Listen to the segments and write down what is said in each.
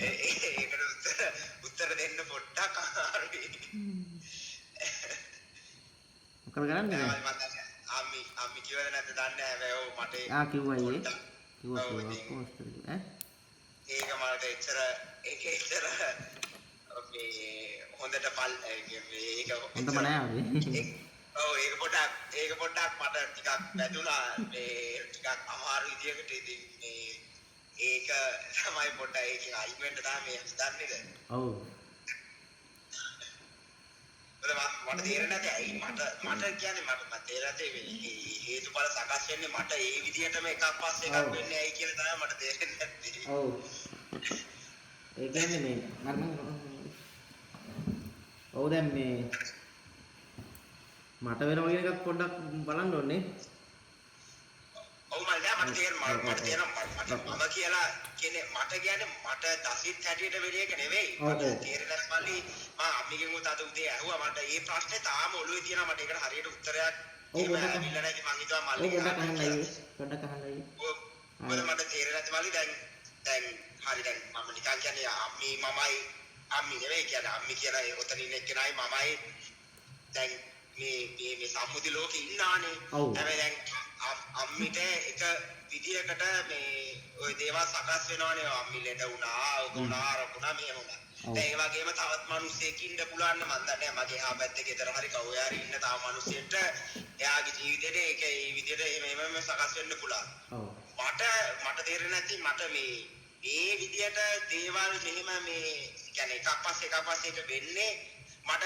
ඒකට උත්තර උත්තර දෙන්න පොඩ්ඩක් අමාරුයි. මොකද කරන්නේ නෑ දැන්? මම දන්නේ අම්මි අම්මි කිව්වද නැද්ද දන්නේ නෑ. හැබැයි ඔව් මට ආ කිව්වා අයියේ. පොඩ්ඩක් කිව්වා ඔව් කිව්වා ඉතින් ඔක්කොම විස්තර කිව්වා. ඈ ඒක මට එච්චර ඒක එච්චර මේ හොඳට පල් ඒ කියන්නේ ඒක හොඳම එච්චර නෑ අපි. ඔව් ඒක පොඩ්ඩක් මට ටිකක් වැදුනා මේ ටිකක් අමාරු විදියකට. ඉතින් මේ ඒක තමයි පොඩ්ඩක් ඒකෙන් අයින් වෙන්න තමයි මේ හිතන්නේ දැන්. ඔව්. මොකද මට තේරෙන්නේ නැති ඇයි මට මට කියන්නේ මට මට තේරෙන්නේ නැති මේ හේතුඵල සකස් වෙන්නේ මට ඒ විදියටම එකක් පස්සේ එකක් ඔව්. වෙන්නේ ඇයි කියලා තමයි මට තේරෙන්නේ නැත්තේ. ඔව්. ඒ කියන්නේ මේ මම ඔව් දැන් මේ මට වෙනවා කියන එකත් පොඩ්ඩක් බලන්න ඕනේ. ඔව් මම නෑ මට තේරෙන්නේ ඔව් ඔව් මට ඔව්. තේරෙනවා මට ඔව් මම කියලා කියන්නේ මට කියන්නේ මට දසිත් හැටියට වෙන එක නෙවෙයි. ඔව් මට ඔව්. තේරෙන්නේ නැති මල්ලි මම අම්මිගෙන් උත් අද උදේ ඇහුවා මට ඒ ප්‍රශ්නේ තාම ඔළුවේ තියෙනවා. මට ඒකට හරියට උත්තරයක් ඔව් එහෙම පොඩ්ඩක් ඇවිල්ලා නැහැ. ඉතින් මං හිතුවා ඔව් මල්ලිගෙන් පොඩ්ඩක් අහන්න අහන්න කියලා. අයියේ. පොඩ්ඩක් අහන්න අයියේ. ඔව් මොකද ආ මට තේරෙන්නේ නැති මල්ලි දැන් දැන් හරි දැන් මම නිකන් කියන්නේ අම්මි මමයි අම්මි නෙවෙයි කියන්නේ අම්මි කියලා ඒ ඔතන ඉන්න එක්කෙනයි මමයි දැන් මේ මේ මේ සම්මුති ලෝකේ ඉන්නානේ. ඔව්. හැබැයි දැන් අම්මිට එක විදියකට මේ ඔය දේවල් සකස් වෙනවනේ. අම්මි ලෙඩ වුණා, ඔක හ්ම්. වුණා, අරක වුණා, මෙහෙම වුණා. ඔව්. දැන් ඒ වගේම තවත් මිනිස්සෙක් ඉන්න පුළුවන් නම් මන් දන්නේ නැහැ මගේ එහා පැත්තේ ගෙදර හරි කවුරු හරි ඉන්න තව මිනිස්සෙක්ට එයාගේ ජීවිතේට ඒක ඒ විදියට එහෙම එහෙම සකස් වෙන්න පුළුවන්. ඔව්. මට මට තේරෙන්නේ නැති මට මේ මේ විදියට දේවල් මෙහෙම මේ කියන්නේ එකක් පස්සේ එකක් පස්සේ එක වෙන්නේ මට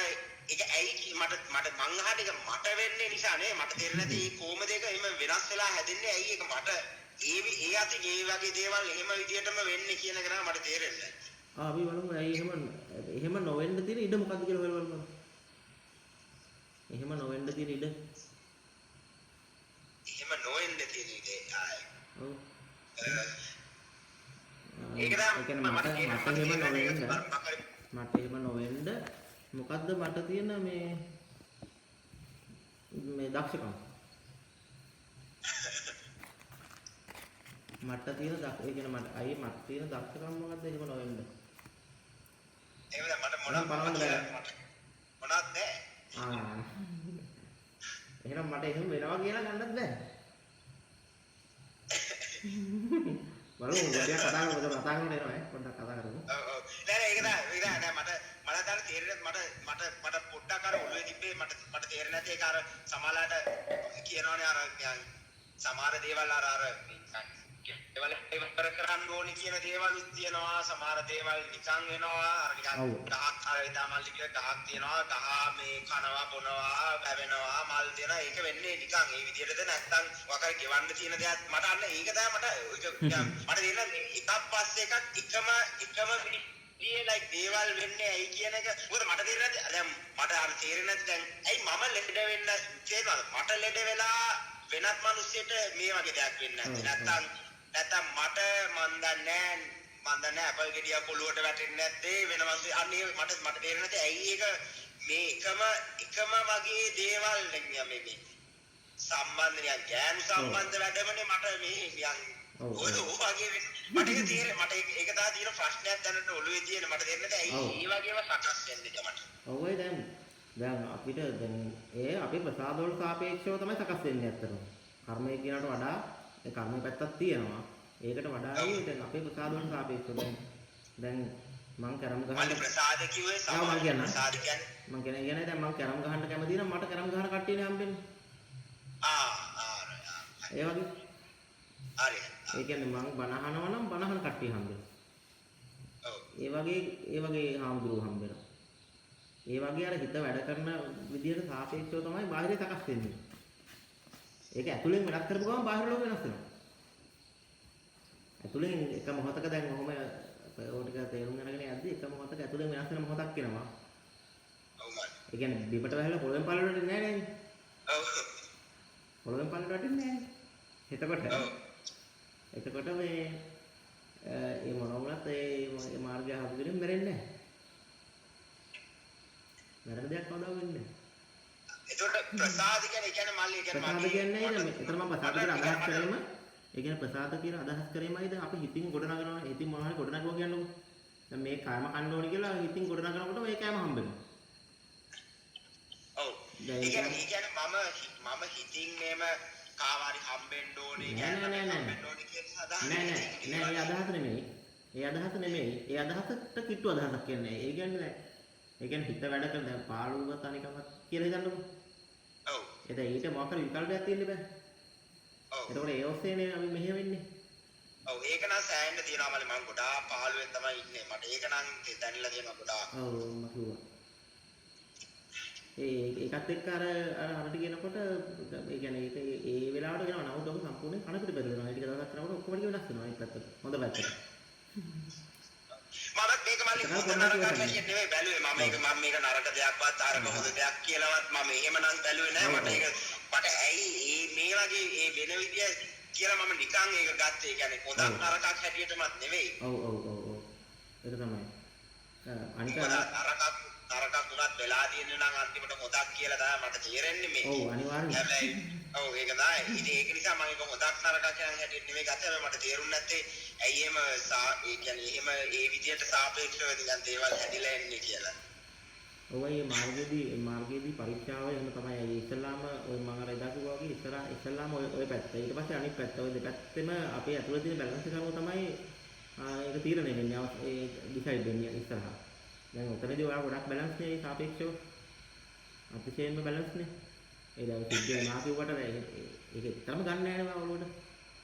ඒක ඇයි මට මට මං අහන්නේ ඒක මට වෙන්නේ නිසා නේ. මට තේරෙන්නේ නැති ඒ කොහොමද ඒක එහෙම වෙනස් වෙලා හැදෙන්නේ ඇයි ඒක මට ඒ ඒ අතින් ඒ වගේ දේවල් එහෙම විදියටම වෙන්නේ කියන එක නම් මට තේරෙන්නේ නැහැ. ආ අපි බලමු ඇයි එහෙම එහෙම නොවෙන්න තියෙන ඉඩ මොකද්ද කියලා හොයලා බලමු. එහෙම නොවෙන්න තියෙන ඉඩ. එහෙම නොවෙන්න තියෙන ඉඩ. ඔව්. ඒක ඒ තමයි කියන්නේ මට මට මට මට එහෙම තේරෙන්නේ නැහැ නොවෙන්න ඒක මට එහෙම නොවෙන්න මොකද්ද මට තියෙන මේ මේ දක්ෂකම? මට තියෙන දක් ඒ කියන්නේ මට අයියේ මට තියෙන දක්ෂකම මොකද්ද එහෙම නොවෙන්න? එහෙම දැන් මට මොන එහෙම මම පනවන්න කියලා බෑ. මට මොනවත් නැහැ. ආ එහෙනම් මට එහෙම වෙනවා කියලා ගන්නත් බෑ. බලමු පොඩ්ඩක් කතා කරමු. පොඩ්ඩක් කතා කරන්න එනවා ඈ. පොඩ්ඩක් කතා කරමු. ඔව් ඔව් නෑ නෑ ඒක තමයි ඒක තමයි නෑ මට මට අර තේරෙන්නේ මට මට මට පොඩ්ඩක් අර ඔළුවේ තිබ්බේ මට මට තේරෙන්නේ නැති ඒක අර සමහරලාට කියනවනේ අර නිකන් සමහර දේවල් අර අර නිකන් ඒවල ඉවර කරන්න ඕනේ කියන දේවලුත් තියෙනවා. සමහර දේවල් නිකන් වෙනවා. අර නිකන් ඔව්. ගහක් අර ඉතින් මල්ලි කියලා ගහක් තියෙනවා. ගහ මේ කනවා බොනවා වැවෙනවා මල් දෙනවා. ඒක වෙන්නේ නිකන් ඒ විදියටද නැත්තම් මොකක් හරි ගෙවන්න තියෙන දෙයක් මට අන්න ඒක තමයි මට ඒක නිකන් මට තේරෙන්නේ එකක් පස්සේ එකක් එකම එකම විදියේ ලයික් දේවල් වෙන්නේ ඇයි කියන එක. මොකද මට තේරෙන්නේ නැති දැන් මට අර තේරෙන්නේ නැති දැන් ඇයි මම ලෙඩ වෙන්න තේරෙනවද මට ලෙඩ වෙලා වෙනත් මිනිස්සෙට මේ වගේ දෙයක් වෙන්නේ ඔව් නැත්තේ. ඔව්. නැත්තම් නැත්තම් මට මන් දන්නේ මන් දන්නේ ඇපල් ගෙඩියක් ඔලුවට වැටෙන්නේ නැත්තේ වෙන මිනිස්සු අන්න ඒ මට මට තේරෙන්නේ නැති ඇයි ඒක මේ එකම එකම වගේ දේවල් නිකන් මේ මේ සම්බන්ධ නිකන් ගෑනු ඔව්. සම්බන්ධ වැඩමනේ මට මේ නිකන් ඔව් ඔය ඔව්. ඔය වගේ මට ඒක තේරෙන්නේ මට ඒක ඒක තමයි තියෙන ප්‍රශ්නයක් දැනට ඔළුවේ තියෙන මට තේරෙන්නේ නැති ඇයි ඔව්. ඒ වගේම සකස් වෙන්නේ මට. ඔව් ඒ දැන් දැන් අපිට දැන් ඒ අපේ ප්‍රසාද වලට සාපේක්ෂව තමයි සකස් වෙන්නේ ඇත්තටම. කර්මය කියනට වඩා ඒ කර්ම පැත්තක් තියෙනවා. ඒකට වඩා ඔව් ඒ දැන් අපේ ප්‍රසාද වලට සාපේක්ෂව දැන් දැන් මං කැරම් මල්ලි ගහන්න ප්‍රසාද කිව්වේ ආ මං සමහර කියන්න ප්‍රසාද කියන්නේ මං කියන කියන්නේ දැන් මං කැරම් ගහන්න කැමති නම් මට කැරම් ගහන කට්ටියනේ හම්බෙන්නේ. ආ ආ ඒ වගේ. හරි ඒ කියන්නේ මං බණ අහනවා නම් බණ අහන කට්ටිය හම්බෙනවා. ඔව් ඒ වගේ ඒ වගේ හාමුදුරුවෝ හම්බෙනවා. ඒ වගේ අර හිත වැඩ කරන විදියට සාපේක්ෂව තමයි බාහිරය සකස් වෙන්නේ. ඒක ඇතුලෙන් වෙනස් කරපු ගමන් බාහිර ලෝක වෙනස් වෙනවා. ඇතුලෙන් එක මොහොතක දැන් ඔහොම ඔය ටික තේරුම් අරගෙන යද්දි එක මොහොතක ඇතුලෙන් වෙනස් වෙන මොහොතක් එනවා. ඔව් මල්ලි ඒ කියන්නේ බිමට වැහලා පොළවෙන් පල්ලට වැටෙන්නේ නෑ නේද? ඔව් පොළවෙන් පල්ලට වැටෙන්නේ නෑනේ. එතකොට ඔව් එතකොට මේ ඒ මොන වුණත් ඒ මාර්ගය හසු කිරීම මැරෙන්නේ නෑ. මැරෙන දෙයක් කවදා වෙන්නේ නෑ. එතකොට ප්‍රසාද කියන්නේ ඒ කියන්නේ මල්ලි ඒ කියන්නේ ප්‍රසාද මගේ කියන්නේ මට නේද? එතන මම ප්‍රසාද මට කියලා ඒ අදහස් කියන්නේ මට කරේම ඒ කියන්නේ ප්‍රසාද කියලා අදහස් කරේමයි දැන් අපි හිතින් ගොඩනගනවා. හිතින් මොනවා හරි ගොඩනගුවා කියන්නකෝ. දැන් මේ කෑම කන්න ඕනි කියලා හිතින් ගොඩනගනකොට මේ කෑම හම්බ වෙනවා. ඔව්. දැන් ඒ ඒ කියන්නේ ඒ කියන්නේ මම හිතින් මේම කාව හරි හම්බෙන්න ඕනේ, නෑ කෑම නෑ නෑ නෑ. හම්බෙන්න ඕනේ කියන අදහස නෑ නෑ නෑ, ඒ අදහස නෙමෙයි. ඒ අදහස නෙමෙයි. ඒ අදහසට කිට්ටු අදහසක් කියන්නේ. ඒ කියන්නේ නෑ. ඒ කියන්නේ හිත වැඩ කරන දැන් පාළුව තනිකමක් කියලා හිතන්නකෝ. ඔව්. ඒ දැන් ඊට මොකක් හරි විකල්පයක් තියෙන්න බෑ. ඔව්. එතකොට ඒ ඔස්සේනේ අපි මෙහෙ වෙන්නේ. ඔව්, ඒක නම් සෑහෙන්න තියෙනවා මල්ලි. මං ගොඩාක් පහළුවෙන් තමයි ඉන්නේ. මට ඒක නම් දැනෙලා තියෙනවා ගොඩාක්. ඔව් මම කිව්වා. ඒ ඒකත් එක්ක අර අර අරට කියනකොට ඒ කියන්නේ ඒක ඒ වෙලාවට කියනවා. නමුත් ඔක සම්පූර්ණයෙන් කන පිට බැලුවා. ඒ ටික දවසක් යනකොට ඔක්කොම ටික වෙනස් වෙනවා අනිත් පැත්තට. හොඳ පැත්තට. මමත් මේක මල්ලි එතන හොඳ පොඩ්ඩක් නරකක් ඉවසන්න. හැටියට නෙමෙයි බැලුවේ. මම මේක මම මේක නරක දෙයක්වත් අරක හොඳ දෙයක් කියලාවත් මම එහෙම නම් බැලුවේ නෑ. ඔව් මට ඔව්. ඒක මට ඇයි ඒ මේ වගේ ඒ වෙන විදිය කියලා මම නිකන් ඒක ගත්තේ. ඒ කියන්නේ හොඳක් ඔව්. නරකක් හැටියටමත් නෙමෙයි. ඔව් ඔව් ඔව් ඔව්. ඒක තමයි. අනික මොකද අර නරකක් නරකක් උනත් වෙලා තියෙන නම් අන්තිමට හොඳක් කියලා තමයි මට තේරෙන්නේ ඔව් මේකේ. අනිවාර්යෙන්ම. හැබැයි ඔව් ඒක තමයි. ඉතින් ඒක නිසා මම ඒක හොඳක් නරකක් කියන හැටියට නෙමෙයි ගත්තේ. හැබැයි මට තේරුම් නැත්තේ ඇයි එහෙම ඒ කියන්නේ එහෙම ඒ විදියට සාපේක්ෂව නිකන් දේවල් හැදිලා එන්නේ කියලා. ඔව් ඒ මාර්ගයේදී මාර්ගයේදී පරීක්ෂාව එහෙම තමයි. ඒ ඉස්සල්ලාම ඔය මම අර එදා කිව්වා වගේ ඉස්සල්ලාම ඔය ඔය පැත්ත, ඊට පස්සේ අනිත් පැත්ත, ඔය දෙපැත්තෙම අපේ ඇතුළේ තියෙන බැලන්ස් එක අනුව තමයි ඒක තීරණය වෙන්නේ. ඒ ඩිසයිඩ් වෙන්නේ ඉස්සරහා. දැන් ඔතනදී ඔයා ගොඩක් බැලන්ස් නේ, ඒ සාපේක්ෂව අතිශයින්ම බැලන්ස් නේ. ඒ දැන් සිද්ධ වෙනවා කිව්වට ඒක ඇත්තටම ගන්න නෑ නේ ඔළුවට.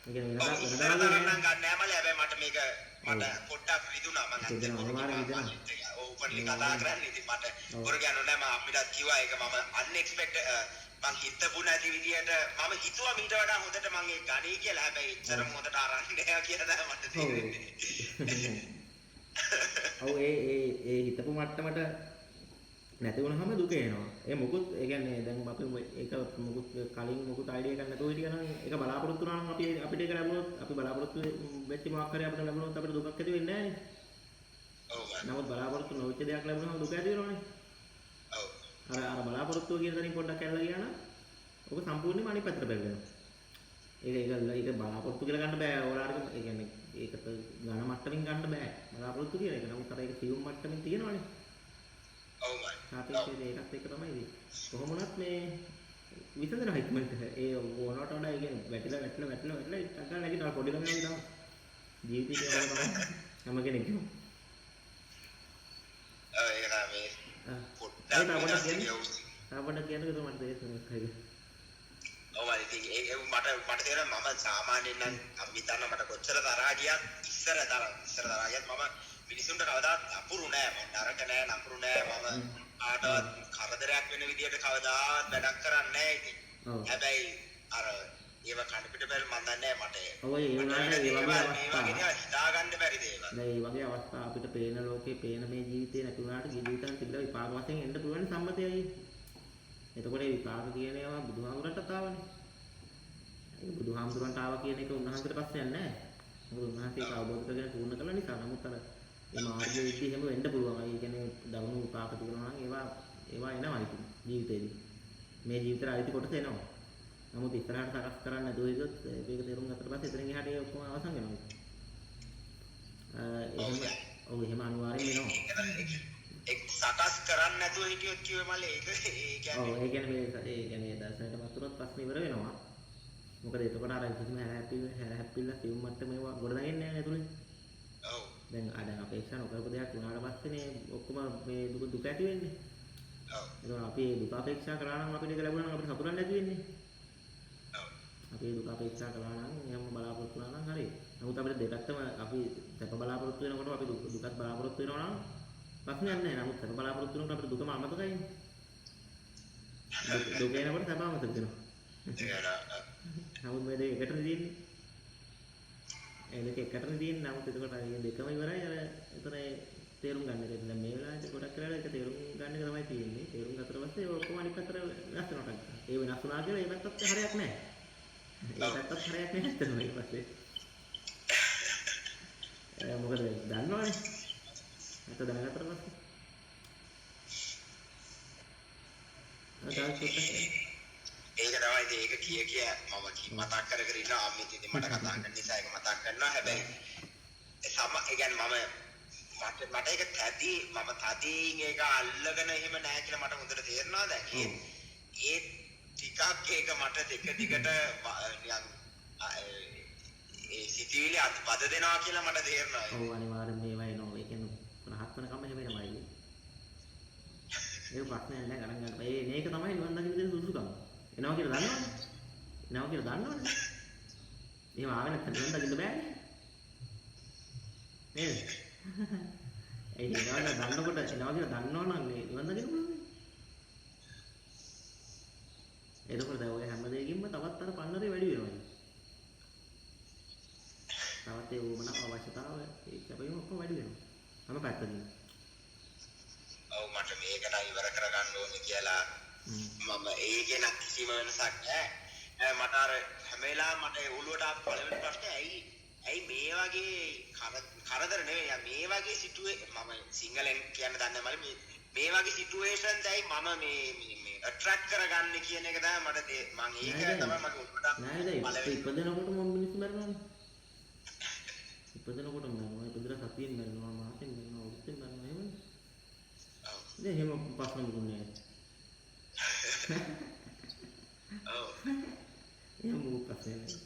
ඒ කියන්නේ ඔව්, වෙනදා ඉස්සර වෙනදා වගේ තරම් නෑ. නම් ගන්න නෑ මල්ලි. හැබැයි මට මේක ඔව් මට පොඩ්ඩක් රිදුනා. මං ඇත්තට රිදෙනවා බොරු අනිවාර්යෙන් කිව්වා රිදෙනවා. මල්ලිත් එක්ක. ඔව් ඕපන්ලි කතා අනිවාර්යෙන්. කරන්න. ඉතින් මට ඔව් බොරු කියන්න නෑ. මම අම්මිටත් කිව්වා ඒක මම අන්එක්ස්පෙක්ට් මං හිතපු නැති විදියට මම හිතුවා මීට වඩා හොඳට මං ඒක ගනී කියලා. හැබැයි එච්චරම ඔව් හොඳට අරන් නෑ කියලා තමයි මට ඔව්. තේරෙන්නේ. ඔව් ඒ ඒ ඒ හිතපු මට්ටමට නැති වුණාම දුක එනවා. ඒ මොකුත් ඒ කියන්නේ දැන් අපි ඒක මොකුත් කලින් මොකුත් අයිඩියා එකක් නැතුව හිටියා නම් ඒක බලාපොරොත්තු වුණා නම් අපි අපිට ඒක ලැබුණොත් අපි බලාපොරොත්තු වෙච්ච මොකක් හරි අපිට ලැබුණොත් අපිට දුකක් ඇති වෙන්නේ නැහැ නේ. ඔව් මල්ලි. නමුත් බලාපොරොත්තු නොවෙච්ච දෙයක් ලැබුණාම දුක ඇති වෙනවනේ. ඔව්. අර අර බලාපොරොත්තුව කියන තැනින් පොඩ්ඩක් ඇරලා ගියා නම් ඔක සම්පූර්ණයෙන්ම අනිත් පැත්තට බැලෙනවා. ඒක ඒක ඒක බලාපොරොත්තු කියලා ගන්න බෑ. ඕලාරික ඒ කියන්නේ ඒකට ඝන මට්ටමින් ගන්න බෑ. බලාපොරොත්තු කියන එක. නමුත් අර ඒක සියුම් මට්ටමින් තියෙනවනේ. ඔව් මල්ලි. ඔව්. සාපේක්ෂව ඒකත් එක්ක තමයි ඉතින්. කොහොම වුණත් මේ විසඳනවා ඉක්මනට. ඒ ඕනවට වඩා ඒ කියන්නේ වැටිලා වැටිලා වැටිලා වැටිලා ටක් ගාලා නැගිටිනවා පොඩි ළමයා වගේ තමයි. ජීවිතේ වගේ තමයි හැම කෙනෙක්ම. ඔව් ඒක තමයි මේ ආ. පොඩ්ඩක් ඒ තව වෙනස් පොඩ්ඩක් කියන්න. විදිය. තව පොඩ්ඩක් කියන්නකෝ මට තේරෙන්නේ නැහැ. ඔව් මල්ලි, ඉතින් ඒ මට මට තේරෙනවා මම සාමාන්‍යයෙන් නම් අම්මි දන්නා මට කොච්චර තරහා ගියත් ඉස්සර තරහ ඉස්සර තරහා ගියත් මම මිනිසුන්ට කවදාවත් නපුරු නෑ. මම නරක නෑ, නපුරු නෑ. මම හ්ම්. කාටවත් ඔව්. කරදරයක් වෙන විදියට කවදාවත් වැඩක් කරන්නේ නෑ ඉතින්. ඔව්. හැබැයි අර ඒව කන පිට බැල මන් දන්නේ නෑ මට ඔව් ඒ මට වුණාට වෙන ඒ වගේ දේවල් මේ අවස්ථා වගේ දේවල් හිතා ගන්න බැරි දේවල්. දැන් මේ වගේ අවස්ථා අපිට පේන ලෝකේ පේන මේ ජීවිතේ නැති වුණාට ජීවිතයන් තිබිලා විපාක වශයෙන් එන්න පුළුවන් සම්මතයයි. එතකොට මේ විපාක කියන ඒවා බුදුහාමුදුරන්ටත් ආවනේ. ඒක බුදුහාමුදුරන්ට ආවා කියන එක උන්වහන්සේට ප්‍රශ්නයක් නෑ. මොකද උන්වහන්සේ ඒක ඔව්. අවබෝධ කරගෙන පූර්ණ කළ නිසා. නමුත් අර මේ මාර්ගයේදී එහෙම වෙන්න පුළුවන්. ඒ කියන්නේ දරුණු විපාක තිබුණා නම් ඒවා ඒවා එනවා ඉතින් ජීවිතේදී. මේ ජීවිතේට අයිති කොටස එනවා. නමුත් ඉස්සරහට සකස් කරන්න නැතුව හිටියොත් මේක තේරුම් ගත්තට පස්සේ එතනින් එහාට ඒ ඔක්කොම අවසන් වෙනවා. ඔව් එහෙම දැන් ඔව් එහෙම අනිවාර්යෙන් වෙනවා. ඒක සකස් කරන්න නැතුව හිටියොත් කිව්වේ මල්ලි ඒක ඒ ඔව් කියන්නේ ඒ කියන්නේ මේ ඒ කියන්නේ දර්ශනයට පත් වුණොත් ප්‍රශ්න ඉවර වෙනවා. මොකද එතකොට අර කිසිම හැර හැප්පිල්ල සියුම් මට්ටමේ ඒවා ගොඩ නැගෙන්නේ නැහැ නේ ඇතුලේ. ඔව්. දැන් අර දැන් අපේක්ෂා නොකරපු දෙයක් වුණාට පස්සේනේ ඔක්කොම මේ දුක දුක ඇති වෙන්නේ. ඔව්. එතකොට අපි මේ දුක අපේක්ෂා කරා නම් අපිට ඒක ලැබුණා නම් අපිට සතුටක් නැති වෙන්නේ. ඔව්. අපි මේ දුක අපේක්ෂා කළා නම් එහෙම බලාපොරොත්තු වුණා නම් හරි. නමුත් අපිට දෙපැත්තම අපි සැප බලාපොරොත්තු වෙනකොට අපි දුකත් බලාපොරොත්තු වෙනවා නම් ප්‍රශ්නයක් නැහැ. නමුත් සැප බලාපොරොත්තු වෙනකොට අපිට දුකම අමතකයිනේ. දුක එනකොට සැප අමතක වෙනවා. නමුත් මේ දෙක එකටනේ තියෙන්නේ. ඒ දෙක එකටනේ තියෙන්නේ. නමුත් එතකොට මේ දෙකම ඉවරයි. අර එතන ඒ තේරුම් ගන්න එක. දැන් මේ වෙලාවේ ගොඩක් වෙලාවට ඒක තේරුම් ගන්න එක තමයි තියෙන්නේ. තේරුම් ගත්තට පස්සේ ඔය ඔක්කොම අනිත් පැත්තට වෙනස් වෙනවා ටක්. ඒ වෙනස් වුණා කියලා ඒ පැත්තත් හරයක් නැහැ. ඒ පැත්තත් හරයක් නැහැ ඇත්තටම ඊට පස්සේ. මොකද දන්නවනේ. නැත්නම් දැනගත්තට පස්සේ. ඒක තමයි ඉතින් ඒක කිය කිය මම මතක් කර කර ඉන්නවා. අම්මිත් ඉතින් මට කතා කරන නිසා ඒක මතක් කරනවා. හැබැයි සම කියන්නේ මම මට මට ඒක තැදි මම තදින් ඒක අල්ලගෙන එහෙම නෑ කියලා මට හොඳට තේරෙනවා දැන්. ඒ ඒ ටිකක් ඒක මට දෙක දිගට නිකන් ඒ සිතිවිලි වද දෙනවා කියලා මට තේරෙනවා. ඔව් අනිවාර්යෙන් මේවා එනවා. ඒ කියන්නේ රහත් වෙනකම් එහෙම එනවා ඒක. ඒක ප්‍රශ්නයක් නෑ ගණන් ගන්න. ඒ මේක තමයි නිවන් දකින්න දෙන සුදුසුකම. එනවා කියලා දන්නවනේ. එනවා කියලා දන්නවනේ. එහෙම ආවේ නැත්නම් නිවන් දකින්න බෑනේ. නේද? ඒ එනවා කියලා දන්නකොට එනවා කියලා දන්නවනම් නිවන් දකින්න පුළුවන්. එතකොට දැන් ඔය හැම දෙයකින්ම තවත් අර පන්නරේ වැඩි වෙනවා. තවත් ඒ උවමනාව අවශ්‍යතාව ඒ කැපවීම ඔක්කොම වැඩි වෙනවා. හැම පැත්තකින්ම. ඔව් මට මේක නම් ඉවර කරගන්න ඕනේ කියලා මම ඒකේ නම් කිසිම වෙනසක් නෑ. මට අර හැම වෙලාවෙම මට ඔළුවට ආපු පළවෙනි ප්‍රශ්නේ ඇයි ඇයි මේ වගේ කරදර නෙවෙයි මේ වගේ මම සිංහලෙන් කියන්න දන්නේ නැහැ මම මේ වගේ සිටුේෂන්ස් ඇයි මම මේ මේ ඇට්‍රැක්ට් කරගන්නේ කියන එක තමයි මට මං ඒක තමයි මගේ ඔළුවට නෑ නේද ඉපදෙනකොට මම මිනිස්සු මැරෙනවනේ. ඉපදෙනකොට මැරෙනවා, ඉපදලා සතියෙන් මැරෙනවා, මාසෙන් මැරෙනවා, අවුරුද්දෙන් මැරෙනවා එහෙමනේ. ඔව්. ඉතින් එහෙම ප්‍රශ්න මොකුත් නෑ. ඔව්. එහෙම මොකුත් ප්‍රශ්නයක් නෑ.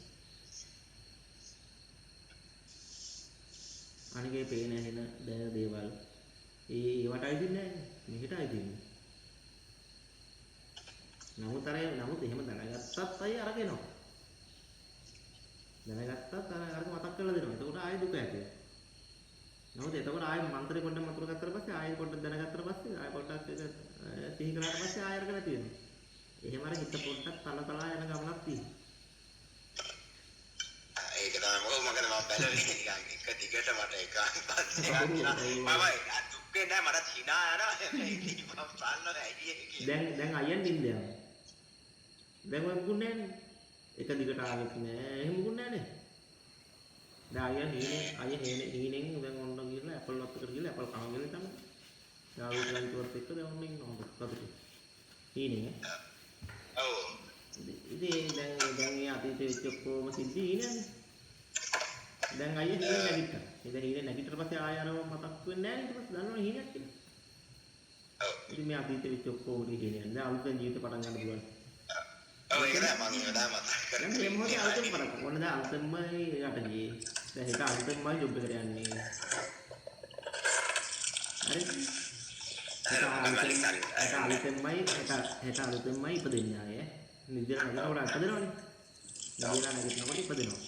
අනික ඒ පේන ඇහෙන දැනෙන දේවල් ඒ ඒවට අයිති නෑ මෙහෙට අයිති නෑ. නමුත් අර නමුත් එහෙම දැනගත්තත් අය අරගෙන එනවා. දැනගත්තත් අර අරක මතක් කරලා දෙනවා. එතකොට ආයෙ දුක ඇති වෙනවා. නමුත් එතකොට ආයෙ මන්ත්‍රේ පොඩ්ඩක් මතුරු ගත්තට පස්සේ ආයෙ පොඩ්ඩක් දැනගත්තට පස්සේ ආයෙ පොඩ්ඩක් ඒක සිහි කරාට පස්සේ ආයෙ අරක නැති වෙනවා. එහෙම අර හිත පොඩ්ඩක් තල තලා යන ගමනක් තියෙනවා. ඒක තමයි මොකද මම බැලුවේ නිකන් එක දිගට මට එක පස්සේ එකක් කියලා මම දුක් වෙන්නේ නැහැ මටත් හිනා යනවා. ඉතින් මම බලනවා ඇයි ඒක කියලා. දැන් දැන් අයියන් නින්ද යනවා. දැන් ඔය මුකුත් නැහැනේ. එක දිගට ආවෙත් නෑ. එහෙම මුකුත් නෑනේ. දැන් අයියා හීනේ අයියා හීනේ හීනෙන් දැන් ඔන්න ගිහලා ඇපල් වත්තකට ගිහලා ඇපල් කනවා කියලා තමයි. යාළුවෝ ලංචුවත් එක්ක දැන් ඔන්න ඉන්නවා හොඳ සතුටින්. හීනෙන් ඈ. ඔව්. ඉතින් දැන් දැන් මේ අතීතේ වෙච්ච ඔක්කොම සිද්ධි හීනනේ. දැන් අයියා හීනෙන් නැගිට්ටා. ඉතින් හීනෙන් නැගිට්ටට පස්සේ ආය අරව මතක් වෙන්නේ නෑ ඊට පස්සේ දන්නවනේ හීනයක් කියලා. ඔව්. ඉතින් මේ අතීතේ වෙච්චො ඔක්කොම හීනයක්. දැන් අලුතෙන් ජීවිත පටන් ගන්න පුළුවන්. ඔව් ඒක තමයි මම ඒ වෙලාවේ මතක් දැන් කරගත්තේ. මේ මොහොතේ අලුතෙන් පටන් ගන්න. ඔන්න දැන් අලුතෙන්මයි රට ගියේ. දැන් හෙට අලුතෙන්මයි ජොබ් එකට යන්නේ. හරි? හෙට අලුතෙන් හෙට අලුතෙන්මයි හෙට හෙට අලුතෙන්මයි ඉපදෙන්නේ ආයේ. නිදලා නැගිටිනකොට ඉපදෙනවනේ. නිදලා නැගිටිනකොට ඉපදෙනවා.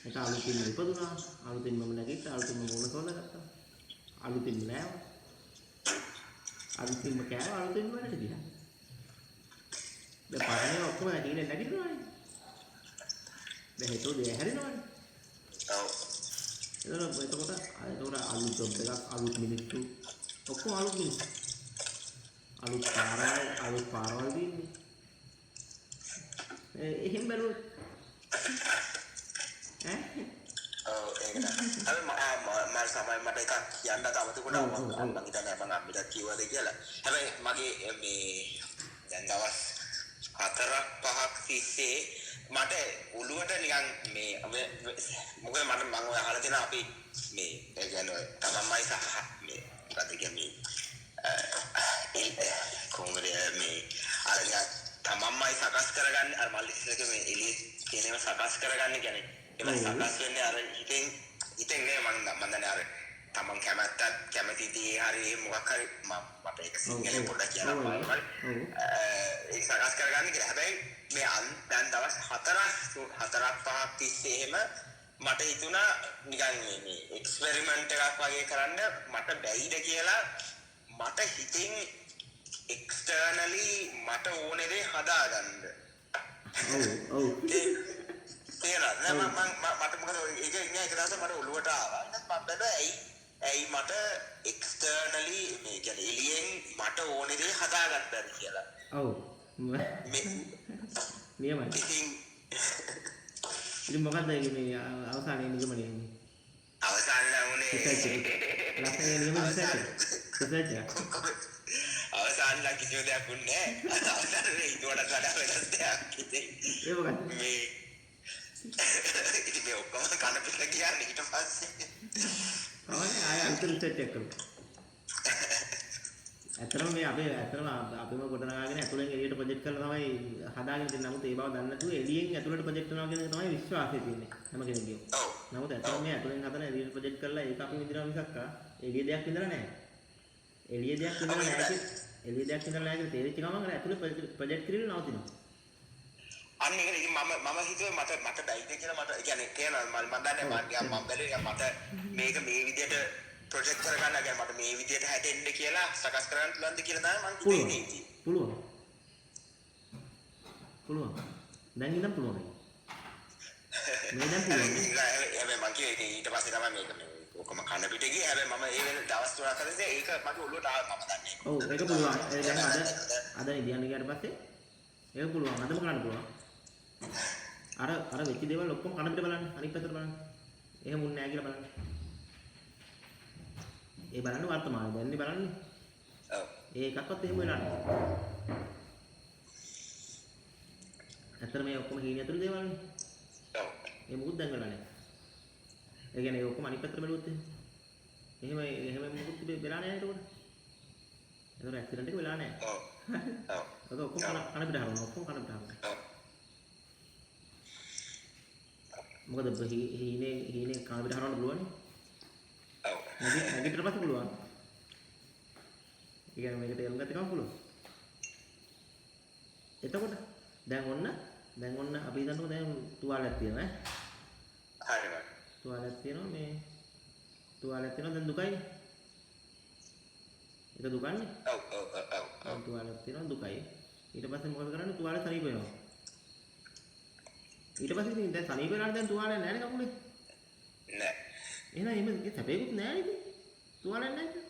හෙට අලුතින්ම ඉපදුනා. අලුතින්මම නැගිට්ටා. අලුතින්ම මූණ සෝදාගත්තා. අලුතින්ම නෑවා. අලුතින්ම කෑවා. අලුතින්ම වැඩට ගියා. දැන් පරණ ඒවා ඔක්කොම නැගිටින්න නැගිටිනවනේ. දැන් හෙට උදේ හැරෙනවනේ. ඔව්. එතකොට එතකොට එතකොට අලුත් ජොබ් එකක් අලුත් මිනිස්සු ඔක්කොම අලුත් මිනිස්සු. අලුත් පාරවල් අලුත් පාරවල් තියෙන්නේ. එහෙම බැලුවොත් ඈ ඔව් ඒක තමයි. හැබැයි මම සමහර මට එකක් කියන්න තව තිබුණා. ඔව් ඔව් මම ඔව් මං හිතන්නේ මං අම්මිට කිව්වද කියලා. හැබැයි මගේ මේ දැන් දවස් 4ක් 5ක් තිස්සේ මට ඔළුවට නිකන් මේ මොකද මට මං ඔය අහලා තියෙනවා අපි මේ ඒ කියන්නේ ඔය තමන්මයි සහ මේ මොකද්ද කියන්නේ මේ කොහොමද මේ අර නිකන් තමන්මයි සකස් කරගන්න අර මල්ලි ඉස්සරක මේ එළිය කියන ඒවා සකස් කරගන්න කියන්නේ ඒවා ඔව් සකස් වෙන්නේ අර හිතෙන් හිතෙන් නේ මං මං දන්නේ අර තමන් කැමැත්තක් කැමති දේ හරි මොකක් හරි මම මට ඒක ඔව් සිංහලෙන් ඔව් පොඩ්ඩක් කියන්න ඔව් අමාරුයි. ඔව් ඒක සකස් කරගන්න කියලා. හැබැයි මේ දැන් දවස් 4ක් 5ක් තිස්සේ එහෙම මට හිතුණා නිකන් මේ එක්ස්පෙරිමන්ට් එකක් වගේ කරන්න මට බැයිද කියලා මට හිතින් එක්ස්ටර්නලි මට ඕනේ දේ හදාගන්න. ඔව් ඔව් තේරෙනවද? නෑ ඔව් මම මට මොකද ඒක ඉන්නේ එක දවසක් මට ඔළුවට ආවා. ඊට පස්සේ මම බැලුවා ඇයි ඇයි මට එක්ස්ටර්නලි මේ කියන්නේ එළියෙන් මට ඕනේ දේ හදාගන්න බැරි කියලා. ඔව් මේ නියමයි. ඉතින් ඉතින් මොකද්ද ඒකේ මේ අවසානයේ නිගමනය වෙන්නේ? අවසාන වුණේ රිසර්ච් එක. ලස්සන නියම රිසර්ච් එක. රිසර්ච් එක. අවසාන නම් කිසිම දෙයක් වුණේ නෑ. අවසානයේ හිතුවටත් වඩා වෙනස් දෙයක් ඉතින් ඒ මොකද්ද? මේ ඉතින් මේ ඔක්කොම කන පිට ගියානේ ඊට පස්සේ. අලුත් රිසර්ච් එකක් කරමු. ඇත්තටම මේ අපේ ඇත්තටම අපිම ගොඩනගාගෙන ඇතුලෙන් එළියට ප්‍රොජෙක්ට් කරලා තමයි හදාගෙන තියෙන්නේ. නමුත් ඒ බව දන්නේ නැතුව එළියෙන් ඇතුලට ප්‍රොජෙක්ට් කරනවා කියන එක තමයි විශ්වාසය තියෙන්නේ හැම කෙනෙක්ගේම. ඔව්. නමුත් ඇත්තටම මේ ඇතුලෙන් හදන එළියට ප්‍රොජෙක්ට් කරලා ඒක අපි විඳිනවා මිසක් එළිය දෙයක් විඳලා නැහැ. එළිය දෙයක් විඳලා නැහැ කියලා එළිය දෙයක් විඳලා නැහැ කියලා තේරිච්ච ගමන් අර ඇතුලේ ප්‍රොජෙක්ට් කිරීම නවතිනවා. අන්න ඒක ඉතින් මම හිතුවේ මට මට බැයිද කියලා මට කියන්නේ කියනවා මම දන්නේ මම මම බැලුවේ මට මේක මේ විදියට ප්‍රොජෙක්ට් කරගන්න කියන්නේ මට මේ විදියට හැදෙන්න කියලා සකස් කරගන්න පුළුවන්ද කියලා තමයි මං හිතේ ඉතින්. පුළුවන්. පුළුවන්. දැන් ඉඳන් පුළුවන්. මේ දැන් පුළුවන්. හැබැයි මං කිව්වේ ඉතින් ඊට පස්සේ තමයි මේක මේ ඔක්කොම කන පිට ගියේ. හැබැයි මම ඒ වෙලාව දවස් තුනක් හතර ඒක මගේ ඔළුවට ආවා මම දන්නේ. ඔව් ඒක පුළුවන්. ඒ දැන් අද අද නිදියන්න ගියාට පස්සේ ඒක පුළුවන්. අදම කරන්න පුළුවන්. අර අර වෙච්ච දේවල් ඔක්කොම කන පිට බලන්න. අනිත් පැත්තට බලන්න. එහෙම උන්නේ නැහැ කියලා බලන්න. ඒ බලන්න වර්තමානයේ දැන්නේ බලන්නේ. ඔව්. ඒ එකක්වත් එහෙම වෙලා නැහැ. ඇත්තට මේ ඔක්කොම හීන ඇතුළු දේවල්නේ. ඔව්. ඒ මොකුත් දැන් වෙලා නැහැ. ඒ කියන්නේ ඒ ඔක්කොම අනිත් පැත්තට බැලුවොත් එහෙම. එහෙම එහෙම මොකුත් වෙලා නැහැ නේද එතකොට? එතකොට ඇක්සිඩන්ට් එක වෙලා නැහැ. ඔව්. ඔව්. ඔක ඔක්කොම කන පිට හරවනවා. ඔක්කොම කන පිට හරවනවා. ඔව්. මොකද හීනේ හීනේ කන පිට හරවන්න පුළුවන් නේ. ඔව්. නැගිටට පස්සේ පුළුවන්. ඒ කියන්නේ මේක තේරුම් ගත්ත ගමන් පුළුවන්. එතකොට දැන් ඔන්න අපි හිතන්නකෝ දැන් තුවාලයක් තියෙනවා ඈ. හරි බං. තුවාලයක් තියෙනවා මේ තුවාලයක් තියෙනවා දැන් දුකයිනේ. ඒක දුකන්නේ. ඔව් ඔව් ඔව් ඔව්. තුවාලයක් තියෙනවා දුකයි. ඊට පස්සේ මොකද කරන්නේ? තුවාලේ සනීප වෙනවා. ඊට පස්සේ ඉතින් දැන් සනීප වෙනාට දැන් තුවාලයක් නැහැ නේ කකුලේ. නෑ. එහෙනම් එහෙම සැපේකුත් නෑ නේද? තුවාලයක් නැහැ.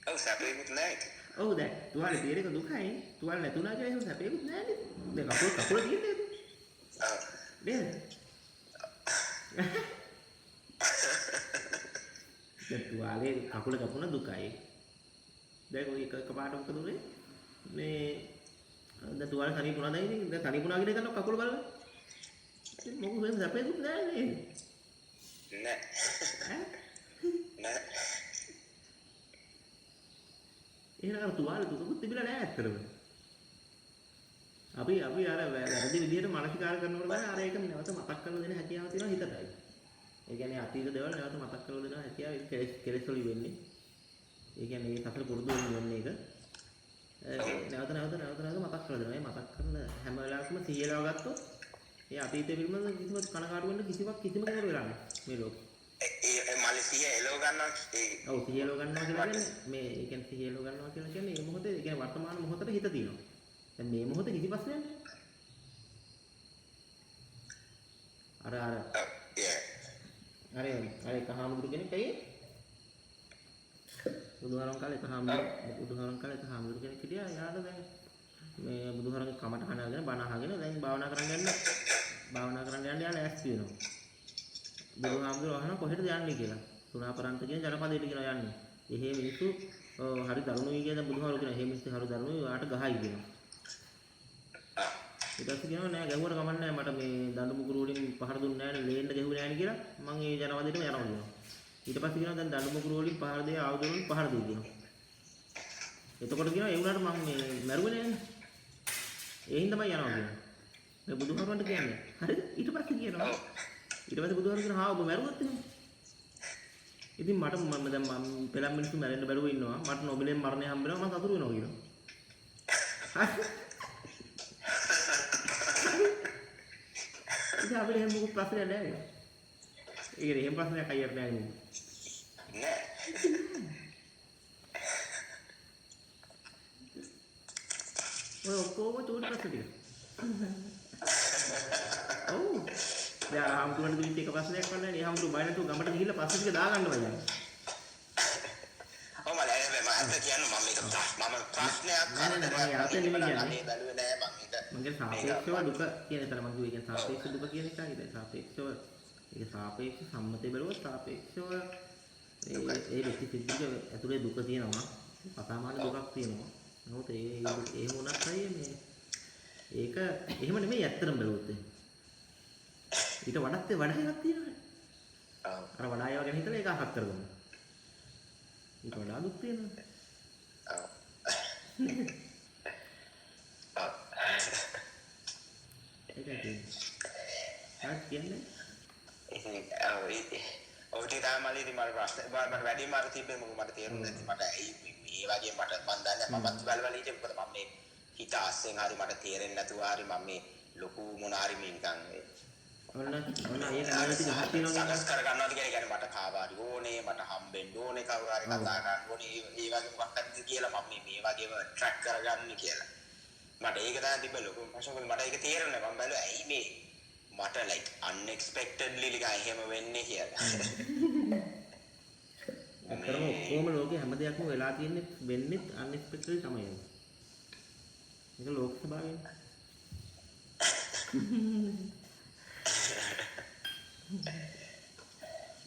ඔව් සැපේකුත් නෑ ඉතින්. ඔව් දැන් තුවාලේ තියෙන එක දුකයි. තුවාල නැතුණා කියලා එහෙම සැපේකුත් නෑ නේද? දැන් කකුල කකුල තියෙන්නේ නේද? ඔව්. නේද? දැන් තුවාලේ කකුල කපුණ දුකයි. දැන් ඔය එක එකපාරට මොකද උනේ? මේ දැන් තුවාලේ සනීපුණා දැන් ඉතින් දැන් සනීපුණා කියලා හිතන්න කකුල බලලා. ඉතින් මොකද එහෙම සැපේකුත් නෑ නේද? නෑ. ඈ? නෑ. එහෙනම් අර තුවාලේ දුකකුත් තිබිලා නෑ ඇත්තටම. අපි අපි අර වැරදි විදිහට මානසිකාර කරනකොට තමයි අර ඒක නැවත මතක් කරලා දෙන හැකියාව තියෙනවා හිතටයි. ඒ කියන්නේ අතීත දේවල් නැවත මතක් කරලා දෙන හැකියාව ඒ කෙලෙස් කෙලෙස් වලින් වෙන්නේ. ඒ කියන්නේ ඒ සතර පුරුදු වෙන වෙන්නේ ඒක. නැවත නැවත නැවත නැවත මතක් කරලා දෙනවා. ඒ මතක් කරන හැම වෙලාවකම සිහියලව ගත්තොත් ඒ අතීතය පිළිබඳව කිසිම කනගාටු වෙන්න කිසිවක් කිසිම කෙනෙකුට වෙලා නෑ මේ ලෝකේ. ඒ මල්ලි සිහිය එලව ගන්නවා ඒ ඔව් සිහිය එලව ගන්නවා කියලා කියන්නේ මේ ඒ කියන්නේ සිහිය එලව ගන්නවා කියලා කියන්නේ මේ මොහොතේ ඒ කියන්නේ වර්තමාන මොහොතේ හිත තියෙනවා. දැන් මේ මොහොතේ කිසි ප්‍රශ්නයක් නෑ. අර අර ඔව් yeah. අර අර එක හාමුදුරු කෙනෙක් ඇයි බුදුහාරන් කාලේ එක හාමුදුරු බුදුහාරන් කාලේ එක හාමුදුරු කෙනෙක් හිටියා. එයාට දැන් මේ බුදුහාරන්ගේ කමටහන අරගෙන බණ අහගෙන දැන් භාවනා කරන්න යන්න භාවනා කරන්න යන්න එයා ලෑස්ති වෙනවා. බුදුහාමුදුරුවෝ අහනවා කොහෙටද යන්නේ කියලා. සුණාපරන්ත කියන ජනපදයට කියලා යන්නේ. එහෙ මිනිස්සු හරි දරුණුයි කියලා දැන් බුදුහාමුදුරුවෝ කියනවා. එහෙ මිනිස්සු හරි දරුණුයි ඔයාට ගහයි කියනවා. ඊට පස්සේ කියනවා නෑ ගැහුවට කමක් නෑ මට මේ දඬු මුගුරු වලින් පහර දුන්නේ නෑනේ ලේන්න ගැහුවේ නෑනේ කියලා මං ඒ ජනපදයටම යනවා කියනවා. ඊට පස්සේ කියනවා දැන් දඬු මුගුරු වලින් පහර දෙයි ආයුධ වලින් පහර දෙයි කියනවා. එතකොට කියනවා ඒ වුණාට මං මේ මැරුවේ නෑනේ. ඒ හින්දා මං යනවා කියනවා. මේ බුදුහාමුදුරන්ට කියන්නේ. හරිද? ඊට පස්සේ කියනවා ඊට පස්සේ බුදුහාමුදුරුවෝ කියනවා හා ඔබ මැරුවොත් එහෙම. ඉතින් මට මම දැන් මම පෙළම් මිනිස්සු මැරෙන්න බැරුව ඉන්නවා. මට නොබලෙන් මරණය හම්බ වෙනවා මං සතුටු වෙනවා කියනවා. හරි. ඉතින් අපිට එහෙම මොකුත් ප්‍රශ්නයක් නෑ නේ. ඒ කියන්නේ එහෙම ප්‍රශ්නයක් අයියට නෑ නේ. නෑ. ඔය ඔක්කොම චූටි ප්‍රශ්න ටික. ඔව්. දැන් අර හාමුදුරන්ට තිබිච්ච එක ප්‍රශ්නයක් වන්නේ නෑ. ඒ හාමුදුරුවෝ බය නැතුව ගමට ගිහිල්ලා ප්‍රශ්න ටික දාගන්න බෑ දැන්. ඔව් මල්ලි හැබැයි මම ඇත්ත කියන්න මම මේක මම ප්‍රශ්නයක් නෑ නෑ නෑ මම අර්ථය නෙමෙයි කියන්නේ. අනේ බැලුවේ නෑ මම මේක මං කියන්නේ සාපේක්ෂව දුක කියන තැන මං කිව්වේ ඒ කියන්නේ සාපේක්ෂ දුක කියන එකයි. දැන් සාපේක්ෂව ඒක සාපේක්ෂ සම්මතය බැලුවොත් සාපේක්ෂව ඒ ඒ වෙච්ච සිද්ධිය ඇතුලේ දුක තියෙනවා. අසාමාන්‍ය දුකක් තියෙනවා. නමුත් ඒ එහෙම වුණත් අයියේ මේ ඒක එහෙම නෙමෙයි ඇත්තටම බැලුවොත් එහෙම. ඊට වඩාත් ඒ වඩා එකක් තියෙනවානේ. ඔව්. අර වඩා ඒවා ගැන හිතුවොත් හිතලා ඒක අහක් කරගන්නවා. ඊට වඩා දුක් තියෙනවා. ඔව්. ඔව්. ඒකයි තියෙන්නේ. හරි කියන්නේ. ඉතින් ඔව් ඔව් ටික තමයි මල්ලි ඉතින් මට ප්‍රශ්න මට වැඩිම අර තිබ්බේ මොකද මට තේරුන්නේ නැති මට ඇයි මේ වගේ මට මන් දන්නේ මමත් බල බල හිටියේ මොකද මම මේ හිත අස්සෙන් හරි මට තේරෙන්නේ නැතුව හරි මම මේ ලොකු මොන හරි මේ නිකන් ඔන්න ඔන්න ඒ නෑන ටික ගහක් තියෙනවා සකස් කරගන්නවාද කියලා කියන්නේ මට කාව හරි ඕනේ මට හම්බෙන්න ඕනේ කවුරු හරි කතා කරන්න ඕනේ ඒ වගේ මොකක් හරිද කියලා මම මේ වගේම ට්‍රැක් කරගන්න කියලා මට ඒක තමයි තිබ්බ ලොකුම ප්‍රශ්න මොකද මට ඒක තේරුන්නේ නැහැ මම බැලුවා ඇයි මේ මට like unexpectedly නිකන් එහෙම වෙන්නේ කියලා. ඇත්තටම ඔක්කොම ලෝකේ හැම දෙයක්ම වෙලා තියෙන්නේ වෙන්නෙත් unexpectedly තමයි. මේක ලෝක ස්වභාවයනේ.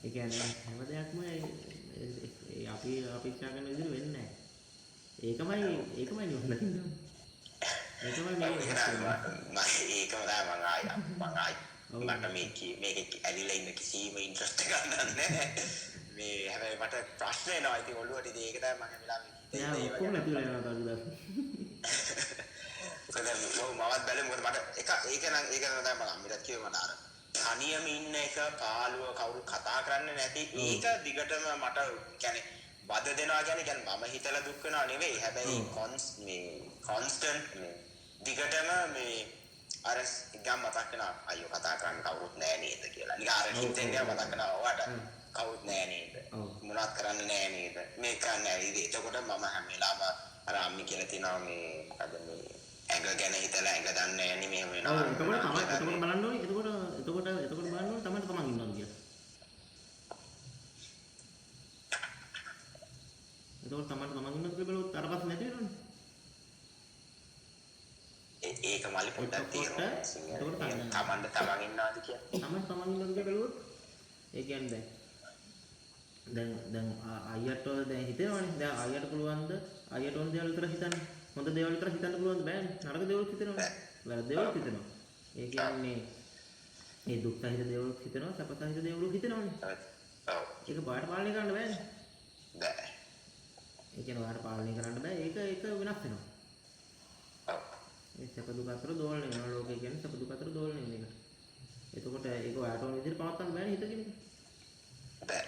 ඒ කියන්නේ හැම දෙයක්ම ඒ අපි අපේක්ෂා කරන විදිහට වෙන්නේ නැහැ. ඒකමයි ඒකමයි නිවන දකින්න ඕනේ. ඒකමයි මේ මම ඒකම තමයි මං ආයි මං ආයි මට මේක ඇලිලා ඉන්න කිසිම ඉන්ට්‍රස්ට් එකක් නැහැ. මේ හැබැයි මට ප්‍රශ්න එනවා ඉතින් ඔළුවට ඉතින් ඒක තමයි මං හැම වෙලාවෙම හිතේ නෑ ඔක්කොම නැති වෙලා යනවා තව ටිකක්. මොකද ඔව් මමත් බැලුවේ මොකද මට එක ඒක නම් ඒක තමයි මම අම්මිටත් කිව්වේ මට අර තනියම ඉන්න එක පාළුව කවුරු කතා කරන්නේ නැති ඒක දිගටම මට කියන්නේ වද දෙනවා කියන්නේ මම හිතලා දුක් වෙනවා නෙවෙයි හැබැයි මේ කොන්ස්ටන්ට් මේ දිගටම මේ අර නිකන් මතක් වෙනවා අයියෝ කතා කරන්න කවුරුත් නෑ නේද කියලා නිකන් අර හිතෙන් මතක් වෙනවා ඔයාට කවුරුත් නෑ නේද මොනවත් කරන්න නෑ නේද මේක කරන්න නෑ ඉතින් එතකොට මම හැම වෙලාවම අර අම්මි කියලා තියනවා මේ මොකද මේ ඇඟ ගැන හිතලා ඇඟ දන්නේ නෑ නේ මෙහෙම වෙනවා ඔව් එතකොට තමයි එතකොට බලන්න ඕනේ එතකොට එතකොට එතකොට බලන්න ඕනේ තමයි තමන් ඉන්නවද කියලා එතකොට තමන්ට තමන් ඉන්නවද කියලා බලුවොත් අර පස්සේ නැති වෙනවනේ. ඒක මල්ලි පොඩ්ඩක් තේරුම් තමන්ට තමන් ඉන්නවද කියලා. තමන් තමන් ඉන්නවද කියලා බලුවොත් ඒ කියන්නේ දැන් දැන් අයියට දැන් හිතෙනවනේ. දැන් අයියට පුළුවන්ද අයියට ඕන දේවල් විතර හිතන්න. හොඳ දේවල් විතර හිතන්න පුළුවන්ද බෑනේ. නරක දේවල් හිතෙනවනේ. වැරදි දේවල් හිතෙනවා. ඒ කියන්නේ මේ දුක් සහිත දේවල් හිතෙනවා, සැප සහිත දේවල් හිතෙනවනේ. ඔව්. ඒක බාහිර පාලනය කරන්න බෑනේ. බෑ. ඒ කියන්නේ ඔයාලට පාලනය කරන්න බෑ. ඒක ඒක වෙනස් වෙනවා. ඔව්. ඒ සැප දුක අතර දෝලණය වෙනවා. ලෝකය කියන්නේ සැප දුක අතර දෝලණය වෙන එක. එතකොට ඒක ඔයාට ඕන විදිහට පවත්වන්න බෑනේ හිත කියන එක. බෑ.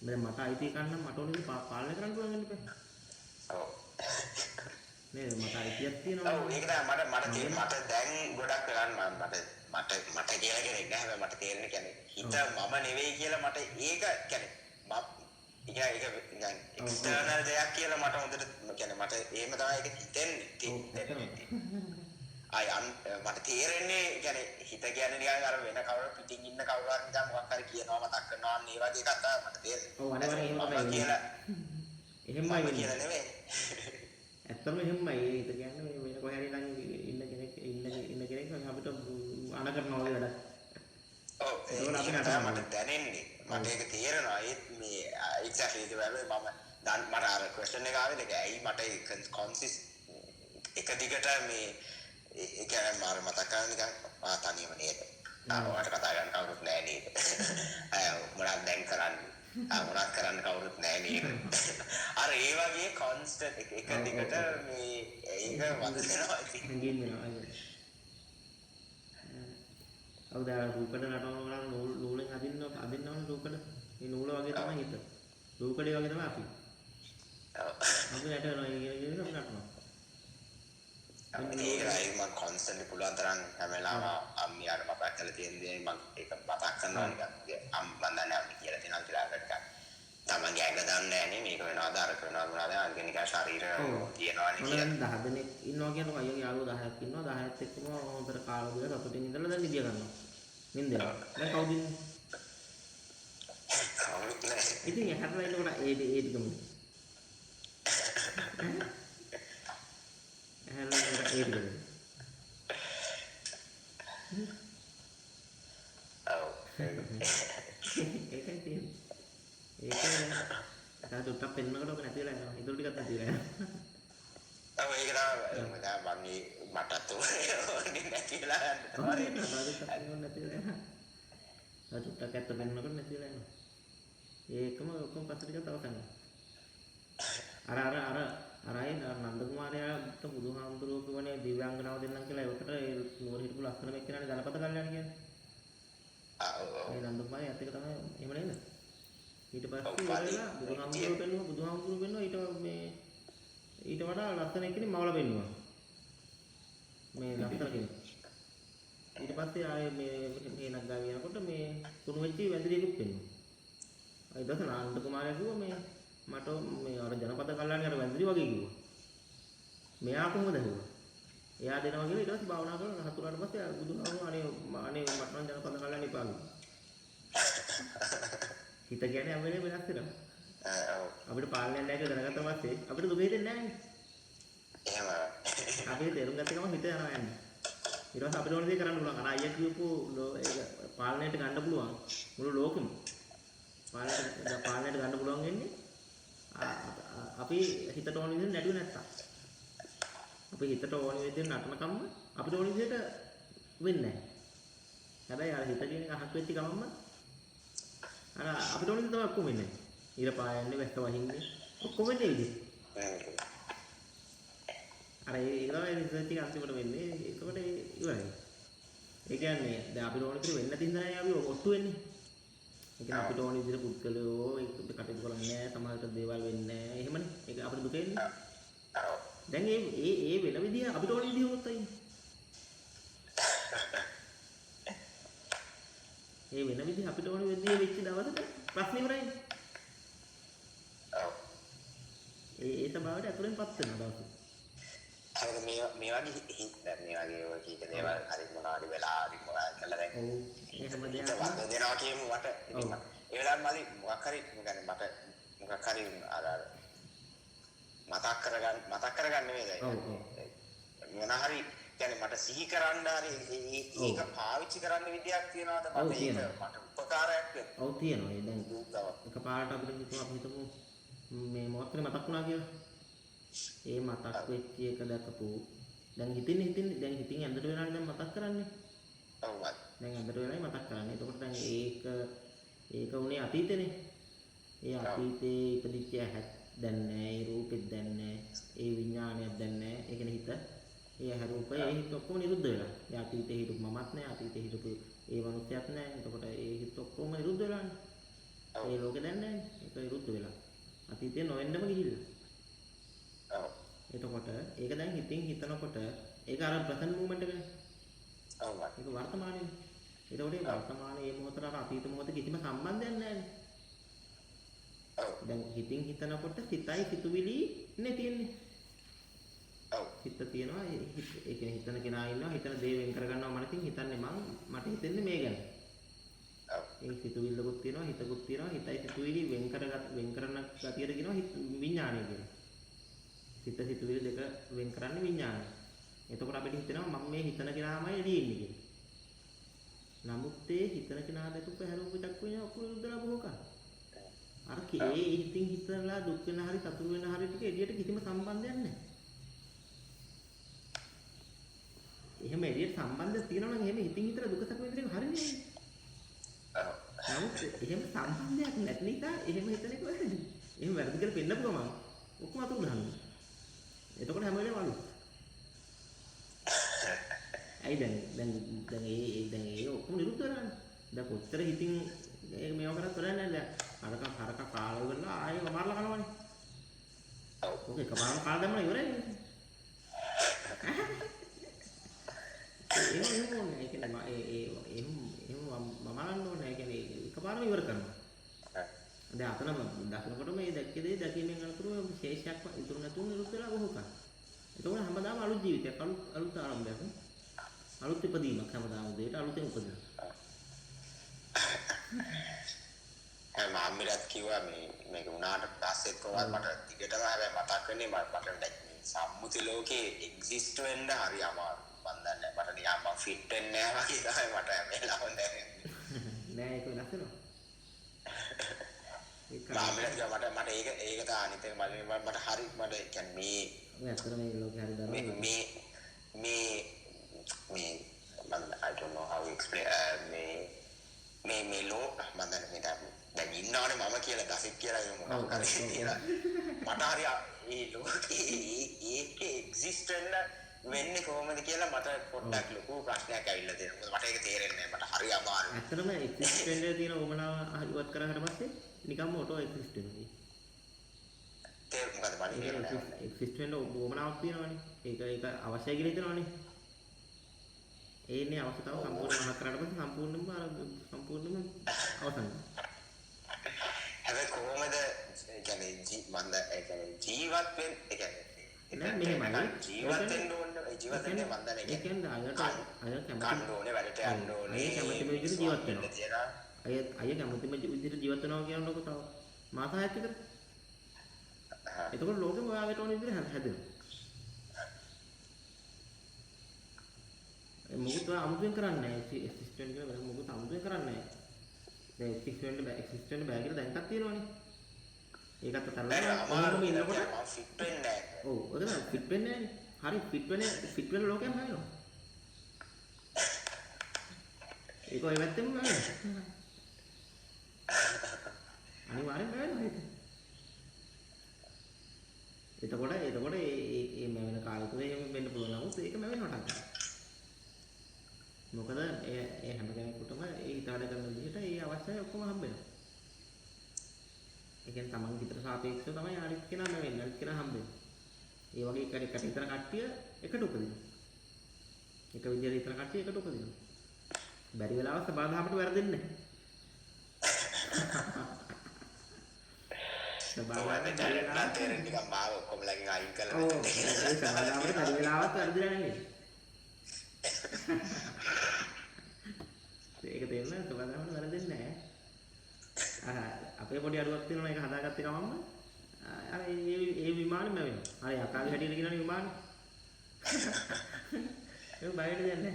බෑ. මට අයිති එකක් නම් මට ඕන විදිහට පාලනය කරන්න පුළුවන් වෙන්න බෑ. ඔව්. නේද මට අයිතියක් තියෙනවා. ඔව් ඒක තමයි මට මට මට දැන් ගොඩක් වෙලා මම මට මට මට කියලා කෙනෙක් නෑ. හැබැයි මට තේරෙන කියන්නේ හිත මම නෙවෙයි කියලා මට ඒක කියන්නේ මම ඒක නිකන් එක්ස්ටර්නල් දෙයක් කියලා මට හොඳට කියන්නේ මට එහෙම තමයි ඒක හිතෙන්නේ. ආයි මට තේරෙන්නේ කියන්නේ හිත කියන්නේ නිකන් අර වෙන කවුරු පිටින් ඉන්න කවුරු හරි නිකන් මොකක් හරි කියනවා මතක් කරනවා අන්න ඒ වගේ එකක් තමයි මට තේරෙන්නේ. ඔව් අනිවාර්යෙන් එහෙම තමයි කියලා. එහෙමයි වෙන්නේ. කියලා නෙවෙයි. ඇත්තටම එහෙමයි. ඒ හිත කියන්නේ මේ වෙන කොහේ හරි නම් ඉන්න කෙනෙක් ඉන්න ඉන්න කෙනෙක් අපිට අන කරනවා වගේ වැඩක්. ඔව් ඒක තමයි මට දැනෙන්නේ. මට ඒක තේරෙනවා. ඒත් මේ එක්සැක්ට්ලි ඒක වැවේ මම දැන් මට අර ක්වෙස්චන් එක ආවේ ඒක ඇයි මට ඒ කොන්සිස් එක දිගට මේ ඒ කියන්නේ මාර මතක් කරගෙන නිකන් ආ තනියම නේද? ආ ඔයාලට කතා කරන්න කවුරුත් නෑ නේද? ආ මොනවද දැන් කරන්නේ? ආ මොනවද කරන්න කවුරුත් නෑ නේද? අර ඒ වගේ කොන්ස්ටන්ට් එක දිගට මේ ඒක වද දෙනවා ඉතින්. හැංගීම් වෙනවා ඒක. ඔව් දැන් රූකඩ නටනවා නම් නූලෙන් අදින්න අදින්න ඕනේ රූකඩ. මේ නූල වගේ තමයි හිත. රූකඩේ වගේ තමයි අපි. ඔව්. අපි නටනවා ඒ කියන අපි නටනවා. ඒකයි මම කොන්ස්ටන්ට්ලි පුළුවන් තරම් හැම වෙලාවම අම්මි අර මතක් කරලා තියෙන දේ මම ඒක මතක් කරනවා නිකන්. අම් මන් දන්නේ අම්මි කියලා තියෙනවා කියලා අර නිකන් තමන්ගේ ඇඟ දන්නේ නැහැ නේ මේක වෙනවද අරක වෙනවද මොනවද අංග නිකන් ශරීර තියනවානේ කියලා. දැන් 10 දෙනෙක් ඉන්නවා කියනකො අයියගේ යාළුවෝ 10ක් ඉන්නවා 10ත් එක්කම හොඳට කාලා බීලා සතුටින් ඉඳලා දැන් නිදිය ගන්නවා. නින්ද යනවා. දැන් කවුද ඉන්නේ? කවුරුත් නැහැ. ඉතින් හැරලා ඉන්නකොට ඒ ඒ ටිකම. හැරලා ඉන්නකොට ඒ ටිකම. ඔව්. ඒකයි තියෙන්නේ. ඒක තව චුට්ටක් පෙන්නකොට ඔක නැති වෙලා යනවා. ඉතුරු ටිකත් නැති වෙලා යනවා. ඔව් ඒක තමයි දැන් මං මටත් ඕනේ නැති වෙලා යන්න තමයි. තව චුට්ටක් පෙන්නකොට නැති වෙලා යනවා. තව චුට්ටක් ඇත්ත පෙන්නකොට නැති වෙලා යනවා. ඒකම ඔක්කොම පස්සේ ටිකක් අවසන් වෙනවා. අර අර අර අර අය නන්ද කුමාරයාට බුදුහාමුදුරුවෝ කියවනේ දිව්‍යාංගනාව දෙන්නම් කියලා ඒකට ඒ නුවර හිටපු ලස්සනම එක්කෙනානේ ධනපත කල්යාණ කියන්නේ. ඔව් ඒ නන්ද කුමාරයා ඇත්ත එක තමයි එහෙම නේද? ඊට පස්සේ ඉවර වෙලා බුදුහාමුදුරුවෝ පෙන්නුවා බුදුහාමුදුරුවෝ පෙන්නුවා ඊට මේ ඊට වඩා ලස්සන එක්කෙනෙක් මවලා පෙන්නුවා. මේ ලස්සන කෙනෙක්. ඊට පස්සේ ආයේ මේ හේනක් ගාව යනකොට මේ කුණු වෙච්ච වැඳිරියකුත් පෙන්නුවා. ඊට පස්සේ නන්ද කුමාරයා කිව්වා මේ මට මේ අර ජනපද කල්ලානේ අර වැඳිරි වගේ කිව්වා. මෙයා කොහොමද ඇහුවා? එයා දෙනවා කියලා ඊට පස්සේ භාවනා කරලා රහත් වුණාට පස්සේ බුදුහාමුදුරුවෝ අනේ අනේ මට නම් ජනපද කල්ලානේ එපා කිව්වා. හිත කියන්නේ හැම වෙලේම වෙනස් වෙනවා. ඔව් අපිට පාලනයක් නැහැ කියලා දැනගත්ත පස්සේ අපිට දුක හිතෙන්නේ නැහැ නේ. එහෙම අපි තේරුම් ගත්ත ගමන් හිත යනවා යන්නේ. ඊට පස්සේ අපිට ඕන දේ කරන්න පුළුවන්. අර අයියා කියපු ඒක පාලනයට ගන්න පුළුවන් මුළු ලෝකෙම. පාලනයට ගන්න පුළුවන් වෙන්නේ අපි හිතට ඕන විදිහට නැටුවේ නැත්තම්. අපි හිතට ඕන විදිහට නටනකම්ම අපිට ඕන විදිහට වෙන්නේ නැහැ. හැබැයි අර හිත කියන එක අහක් වෙච්ච ගමන්ම අර අපිට ඕන විදිහට තමයි ඔක්කොම වෙන්නේ. ඊර පායන්නේ, වැස්ස වහින්නේ ඔක්කොම වෙන්නේ විදිහට. අර ඒක තමයි රිසර්ච් එක අන්තිමට වෙන්නේ. එතකොට ඒ ඉවරයි. ඒ කියන්නේ දැන් අපිට ඕන විදිහට වෙන්න නැති හින්දානේ අපි ඔට්ටු වෙන්නේ. ඒ කියන්නේ අපිට ඕන විදිහට පුද්ගලයෝ ඒක කටයුතු කරන්නේ නැහැ, සමහරවිට දේවල් වෙන්නේ නැහැ. එහෙමනේ. ඒක අපිට දුක එන්නේ. දැන් ඒ ඒ ඒ වෙන විදිහ අපිට ඕන විදිහ වුණොත් අයින්. ඒ වෙන විදිහ අපිට ඕන විදිහ වෙච්ච දවසට ප්‍රශ්න ඉවරයි. ඔව් ඒ ඒ ස්වභාවයට ඇතුලෙන්පත් වෙනවා දවසට. හරිද මේ මේ වගේ දැන් මේ වගේ ඔය කීක දේවල් හරි මොනවා හරි වෙලා හරි මොනවා කරලා දැන් ඔව් ඒ හැම හිත දෙයක්ම වද දෙනවා කියමු මට. ඉතින් ඔව් මට ඒ වෙලාවෙම මලි මොකක් හරි يعني මට මොකක් හරි අර අර මතක් කරගන්න නෙමෙයි දැන් ඔව් ඔව් මොන හරි يعني මට සිහි කරන්න හරි ඔව් ඒක පාවිච්චි කරන්න විදියක් තියනවාද ඔව් මට ඒක තියෙනවා. මට උපකාරයක් වෙන්න ඔව් තියෙනවා. ඒ දැන් දුක් ගම එකපාරට අපිට හිතුවා අපි හිතමු මේ මොහොතේ මතක් වුණා කියලා. ඒ මතක් වෙච්ච එක දැකපු දැන් හිතින් දැන් හිතින් ඇඳට වෙලානේ දැන් මතක් කරන්නේ. ඔව් දැන් ඇඳට වෙලායි මතක් කරන්නේ. එතකොට දැන් ඒක ඒක උනේ අතීතේනේ. ඒ ඔව් අතීතේ ඉපදිච්ච ඇහත් දැන් නෑ, ඒ රූපෙත් දැන් නෑ, ඒ විඥානයත් දැන් නෑ. ඒ කියන්නේ හිත, ඒ ඇහැ රූපය, ඒ හිත ඔක්කොම නිරුද්ධ වෙලා. ඒ අතීතේ හිටපු මමත් නෑ, අතීතේ හිටපු ඒ මනුස්සයත් නෑ. එතකොට ඒ හිත ඔක්කොම නිරුද්ධ වෙලානේ. ඔව් ඒ ලෝකෙ දැන් නෑනේ. ඒක නිරුද්ධ වෙලා. අතීතේ නොවෙන්නම ගිහිල්ලා. ඔව් එතකොට ඒක දැන් හිතින් හිතනකොට ඒක අර ප්‍රසන්ට් මූවමන්ට් එකනේ. ඔව් ඒක වර්තමානයේනේ. එතකොට ඒ ඔව් වර්තමානයේ මේ මොහොතට අර අතීත මොහොත කිසිම සම්බන්ධයක් නෑනේ. ඔව් දැන් හිතින් හිතනකොට සිතයි සිතුවිලි නේ තියෙන්නේ. ඔව් හිත තියෙනවා ඒ කියන්නේ හිතන කෙනා ඉන්නවා හිතන දේ වෙන් කරගන්නවා මනසින් හිතන්නේ මං මට හිතෙන්නේ මේ ගැන. ඔව් ඒ සිතුවිල්ලකුත් තියෙනවා හිතකුත් තියෙනවා හිතයි සිතුවිලි වෙන් කරගත් වෙන් කරන ගතියට කියනවා විඥානය කියලා. සිත සිතුවිලි දෙක වෙන් කරන්නේ විඥානය. එතකොට අපිට හිතෙනවා මම මේ හිතන කෙනාමයි එළියේ ඉන්නේ කියලා. නමුත් ඒ හිතන කෙනා දැකපු හැරූප චක්කු විඤ්ඤාණ ඔක්කොම නිරුද්ධ බොහෝ කාල. අර ඒ හිතින් හිතලා දුක් වෙන හරි සතුටු වෙන හරි ටික එළියට කිසිම සම්බන්ධයක් නැහැ. එහෙම එළියට සම්බන්ධයක් තියෙනවා නම් එහෙම හිතින් හිතලා දුක සැප විඳින එක හරිනේ. ඔව් නමුත් එහෙම සම්බන්ධයක් නැති නිසා එහෙම හිතන එක වැරදි. එහෙම වැරදි කියලා පෙන්නපු ගමන් ඔක්කොම අතුරු ගන්නවා. එතකොට හැම වෙලේම අලුත්. ඇයි දැන් දැන් දැන් ඒ ඒ දැන් ඒ ඔක්කොම නිරුද්ධ වෙලානේ. දැන් කොච්චර හිතින් ඒක මේව කරත් වැඩක් නැහැ දැන්. අරක හරක කාලා ඉවරලා ආයෙ මරලා කනවනේ. ඔව් ඔක එකපාරම කාලා දැම්මම ඉවරයි. එහෙම එහෙම ඕනේ. ඒ කියන්නේ ඒ ඒ එහෙම එහෙම මමලන්න ඕනේ. ඒ කියන්නේ එකපාරම ඉවර කරනවා. දැන් අතන දකිනකොට මේ දැක්ක දේ දැකීමෙන් අනතුරුව ශේෂයක් ඉතුරු නැතුව නිරුද්ධ වෙලා බොහෝ කල. එතකොට හැමදාම අලුත් ජීවිතයක් අලුත් අලුත් ආරම්භයක් නේ. අලුත් ඉපදීමක් හැමදාම උදේට අලුතෙන් උපදිනවා. හැම අම්මිලත් කිව්වා මේ මේක වුණාට පස්සෙත් කොහොමද මට දිගටම හැබැයි මතක් වෙන්නේ මට දැන් මේ සම්මුති ලෝකේ එක්සිස්ට් වෙන්න හරි අමාරු. මන් දන්නේ නැහැ. මට නිකන් මං ෆිට් වෙන්නේ නැහැ වගේ තමයි මට හැම වෙලාවම දැනෙන්නේ. නෑ ඒක වෙනස් වෙනවා. ඒක මාමිලත් කිව්වා මට මට ඒක ඒක තමයි අනිත් එක මට මට හරි මට ඒ කියන්නේ මේ ඔය ඇත්තටම මේ ලෝකේ හරි මේ දරුණුයි. මේ මේ මේ මම I don't know how to explain මේ මේ මේ ලෝ මම දන්නේ මේ දැන් ඉන්නවනේ මම කියලා දසෙක් කියලා එහෙම ඔව් මොකක් ඔව් හරි ඔව් ඔව්. කියලා මට හරි ඒ ලෝකේ ඒකේ එක්සිස්ට් වෙන්න වෙන්නේ කොහොමද කියලා මට ඔව්. පොඩ්ඩක් ලොකු ප්‍රශ්නයක් ඇවිල්ලා තියෙනවා. මොකද මට ඒක තේරෙන්නේ නැහැ. මට හරි අමාරුයි. ඇත්තටම එක්සිස්ට් වෙන්න තියෙන උවමනාව ඉවත් කරාට පස්සේ නිකම්ම ඔටෝ එක්සිස්ට් වෙනවා. තේ මොකද මට ඒ තේරුනේ කියන්නේ නැහැ. එක්සිස්ට් වෙන්න උවමනාවක් තියෙනවනේ. ඒක ඒක අවශ්‍යයි කියලා හිතනවනේ. ඒන්නේ අවශ්‍යතාව ඔව්. සම්පූර්ණයෙන්ම අහක් කරාට පස්සේ සම්පූර්ණයෙන්ම අර සම්පූර්ණයෙන්ම අවසන් වෙනවා. හැබැයි කොහොමද ඒ කියන්නේ මන්ද ඒ කියන්නේ ජීවත් වෙන්න ඒ කියන්නේ නෑ එතනට මෙහෙමයි. එනකන් ඔය ජීවත් කියන්නේ වෙන්න ඕනේ. ඒ ඒ ජීවත් කියන්නේ වෙන්නේ මන් දන්නේ ඒ ඒ කියන්නේ අයට කියන්නේ අය කැමති කන්න ඕනේ, වැඩට ඔව් යන්න අය ඕනේ, කැමතිම විදිහට ස්වාමි ජීවත් වෙන්න වෙනවා. තියෙනවා. අය අය කැමතිම විදිහට ජීවත් වෙනවා කියනකො තව මාස හයක් විතර. එතකොට ලෝකෙම ඔයාලට ඕන විදිහට හැදෙනවා. ඒ මොකුත් ඔයා අමුතුවෙන් කරන්නේ නැහැ. එක්සිස්ට් වෙන්න කියලා වෙන මොකුත් අමුතුවෙන් කරන්නේ නැහැ. දැන් එක්සිස්ට් වෙන්න බෑ එක්සිස්ට් වෙන්න බෑ කියලා දැනටත් තියෙනවනේ. ඒකත් බැරි අතල්ලා අමාරු ඔහොම කියලා ඉන්නකොට කියන්නේ මම ෆිට වෙන්නේ නැහැ. ඔව් ඔය තමයි ෆිට වෙන්නේ නැහනේ. හරි ෆිට වෙන ෆිට වෙන ලෝකයක් හදනවා. ඒක ඔය පැත්තෙම වෙනවා. අනිවාර්යෙන්ම වෙනවා ඒක. එතකොට එතකොට ඒ ඒ ඒ මැවෙන කාලය තුළ එහෙම වෙන්න පුළුවන්. නමුත් ඒක මැවෙනවා ටක්. මොකද ඒ ඒ හැම කෙනෙකුටම ඒ හිත වැඩ කරන විදිහට ඒ අවශ්‍යයි ඔක්කොම හම්බ වෙනවා. ඒ කියන්නේ තමන්ගේ හිතට සාපේක්ෂව තමයි අනිත් කෙනා මැවෙන්නේ. අනිත් කෙනා හම්බ වෙන්නේ. ඒ වගේ එකට එකට හිතන කට්ටිය එකට උපදිනවා. එක විදිහට හිතන කට්ටිය එකට උපදිනවා. බැරි වෙලාවත් සබාධමයට වැරදෙන්නේ නැහැ. ඔව් සබාධමයට දැන් බැරි දැනට නම් වෙලාවත් තේරෙන්නේ නිකන් මාව ඔක්කොම ළඟින් අයින් කරලා ඔව් මෙතනට ඒ කියලා සබාධමයට බැරි වෙලාවත් වැරදිලා නෙමෙයි. ඒක තේරුණා සබාධමයට වැරදෙන්නේ නැහැ. අර අපේ පොඩි අඩුවක් තියෙනවා ඒක හදාගත්ත ගමන්ම අර ඒ ඒ විමානෙම වෙනවා. අර යකාගේ හැටියට කියනවනේ විමාන. ඒක බය වෙන්න දෙයක් නැහැ.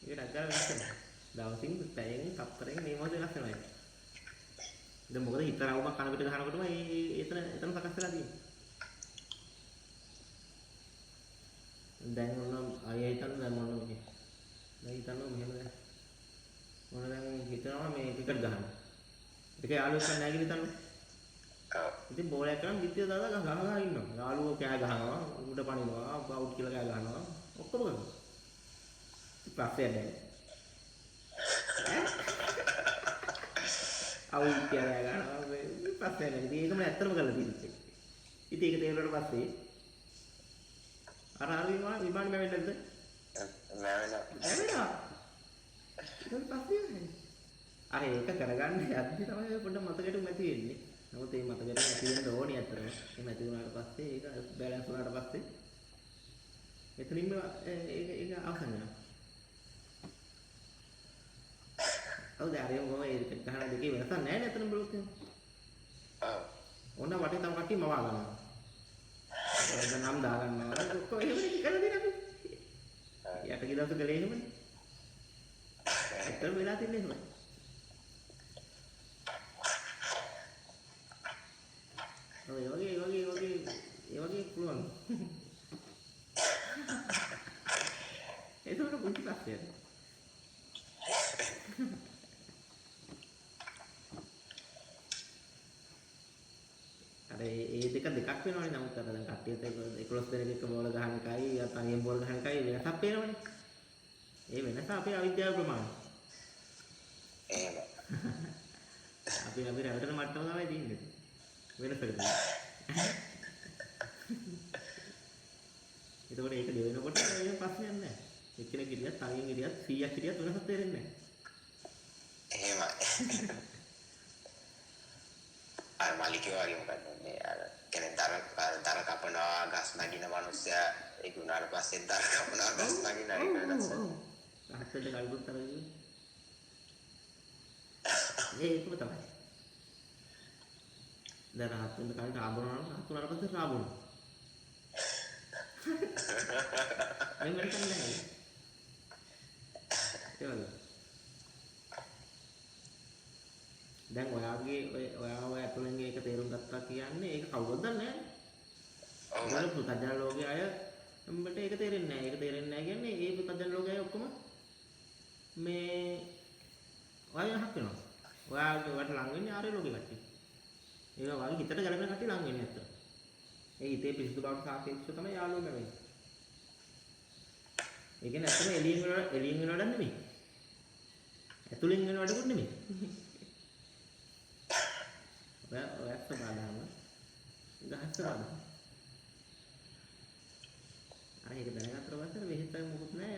ඒක ටක් ගාලා වෙනස් වෙනවා. දවසින් පැයෙන් තප්පරෙන් මේ මොහොතේ වෙනස් වෙනවා ඒක. දැන් මොකද හිත රවුමක් කන පිට ගහනකොටම ඒ එතන එතන සකස් වෙලා තියෙන්නේ. දැන් ඔන්න අය හිතන්න දැන් මොන මේ දැන් හිතන්න මෙහෙම දැන් මොන දැන් හිතනවා මේ ක්‍රිකට් ගහන්න. ඒක යාළුවෙක් නැහැ කියලා හිතන්න. ඔව්. ඉතින් බෝලයක් කරන් බිත්තිය දාලා ගහ ගහ ඉන්නවා. යාළුවෝ කෑ ගහනවා, උඩ පනිනවා, අවුට් කියලා කෑ ගහනවා. ඔක්කොම කරනවා. ඉතින් පස්සේ යන්නේ. ඈ අවුට් කියලා කෑ ගහනවා. මේ පස්සේ යන්නේ. ඉතින් ඒකම ඇත්තටම කරලා තියෙන්නේ. ඉතින් ඒක තේරුණාට පස්සේ අර අර විමාන විමාන මැවෙන්නේ නැද්ද? මැවෙනවා. මැවෙනවා. ඊට පස්සේ ඉවරයි. අර ඒක කරගන්න යද්දි තමයි ඔය පොඩ්ඩක් මතකෙටම ඇති වෙන්නේ. නමුත් මේ මතකෙටම ඇති වෙන්න ඕනි අතරම. එහෙම ඇති වුණාට පස්සේ ඒක බැලන්ස් වුණාට පස්සේ එතනින්ම ඒක ඒක අවසන් වෙනවා. ඔව් දැන් අර කොහොම ඒ ගහන දෙකේ වෙනසක් නැහැ නේ අතන බලුවොත් එහෙම. ඔව්. ඔන්න වටේ තව කට්ටිය මවා ගන්නවා. ඔය නම් දා ගන්නවා. ඔක්කොම එහෙම කරලා දෙන අපි. යට ගිය දවස් කළේ එහෙමනේ. ඇත්තටම වෙලා තින්නේ එහෙමයි. ඔව් ඒ වගේ ඒ වගේ ඒ වගේ ඒ වගේ පුළුවන්. ඒතකොට පුංචි ප්‍රශ්නයක්. අර ඒ දෙක දෙකක් වෙනවනේ. නමුත් අර දැන් කට්ටියත් එක්ක 11 දෙනෙක් එක්ක බෝල ගහන එකයි තනියෙන් බෝල ගහන එකයි වෙනසක් පේනවනේ. ඒ වෙනස අපේ අවිද්‍යාව ප්‍රමාණය. එහෙම. අපි අපි රැවටෙන මට්ටම තමයි තියෙන්නේ. වෙනසක තියෙන්නේ. එතකොට ඒක ගෙවෙනකොට එහෙම ප්‍රශ්නයක් නැහැ. එක්කෙනෙක් හිටියත් තනියෙන් හිටියත් 100ක් හිටියත් වෙනසක් තේරෙන්නේ නැහැ. එහෙමයි. අර මල්ලි කිව්වා වගේ මොකද්ද මේ අර කියන්නේ දර අර දර කපනවා ගස් නගින මනුස්සයා ඒක උනාට පස්සේ දර කපනවා ගස් ඔව් නගින ඔව් එක ඔව් වෙනස් ඔව්. රහත් වෙන්න කලිනුත් අර කිව්වේ. ඒකම තමයි. දැන් රහත් වෙන්න කලින් රා බොනවා නම් රහත් වුණාට පස්සේ රා බොනවා. එහෙම වෙනසක් නැහැ. ඒ වගේ. දැන් ඔයාගේ ඔය ඔයා ඔය ඇතුලෙන් ඒක තේරුම් ගත්තා කියන්නේ ඒක කවුරුවත් දන්නේ නැහැ. ඔව් ඒවල පෘථග්ජන ලෝකයේ අය උඹට ඒක තේරෙන්නේ නැහැ. ඒක තේරෙන්නේ නැහැ කියන්නේ ඒ පෘථග්ජන ලෝකයේ අය ඔක්කොම මේ ඔයා යහක් වෙනවා. ඔයාට ඔයාට ලං වෙන්නේ ආර්ය ලෝකේ කට්ටිය. ඒක ඔයාගේ හිතට ගැලපෙන කට්ටිය ලං වෙන්නේ ඇත්තට. ඒ හිතේ පිරිසිදු බවට සාපේක්ෂව තමයි යාළුවෝ වෙන්නේ. ඒ කියන්නේ ඇත්තම එළියෙන් වෙන වැඩක් නෙමෙයි. ඇතුලෙන් වෙන වැඩකුත් නෙමෙයි. ඔයා ඔයා සබාදාම නිදහස් සබාදාම. අර ඒක දැනගත්තට පස්සේ වෙහෙසක් මොකුත් නෑ.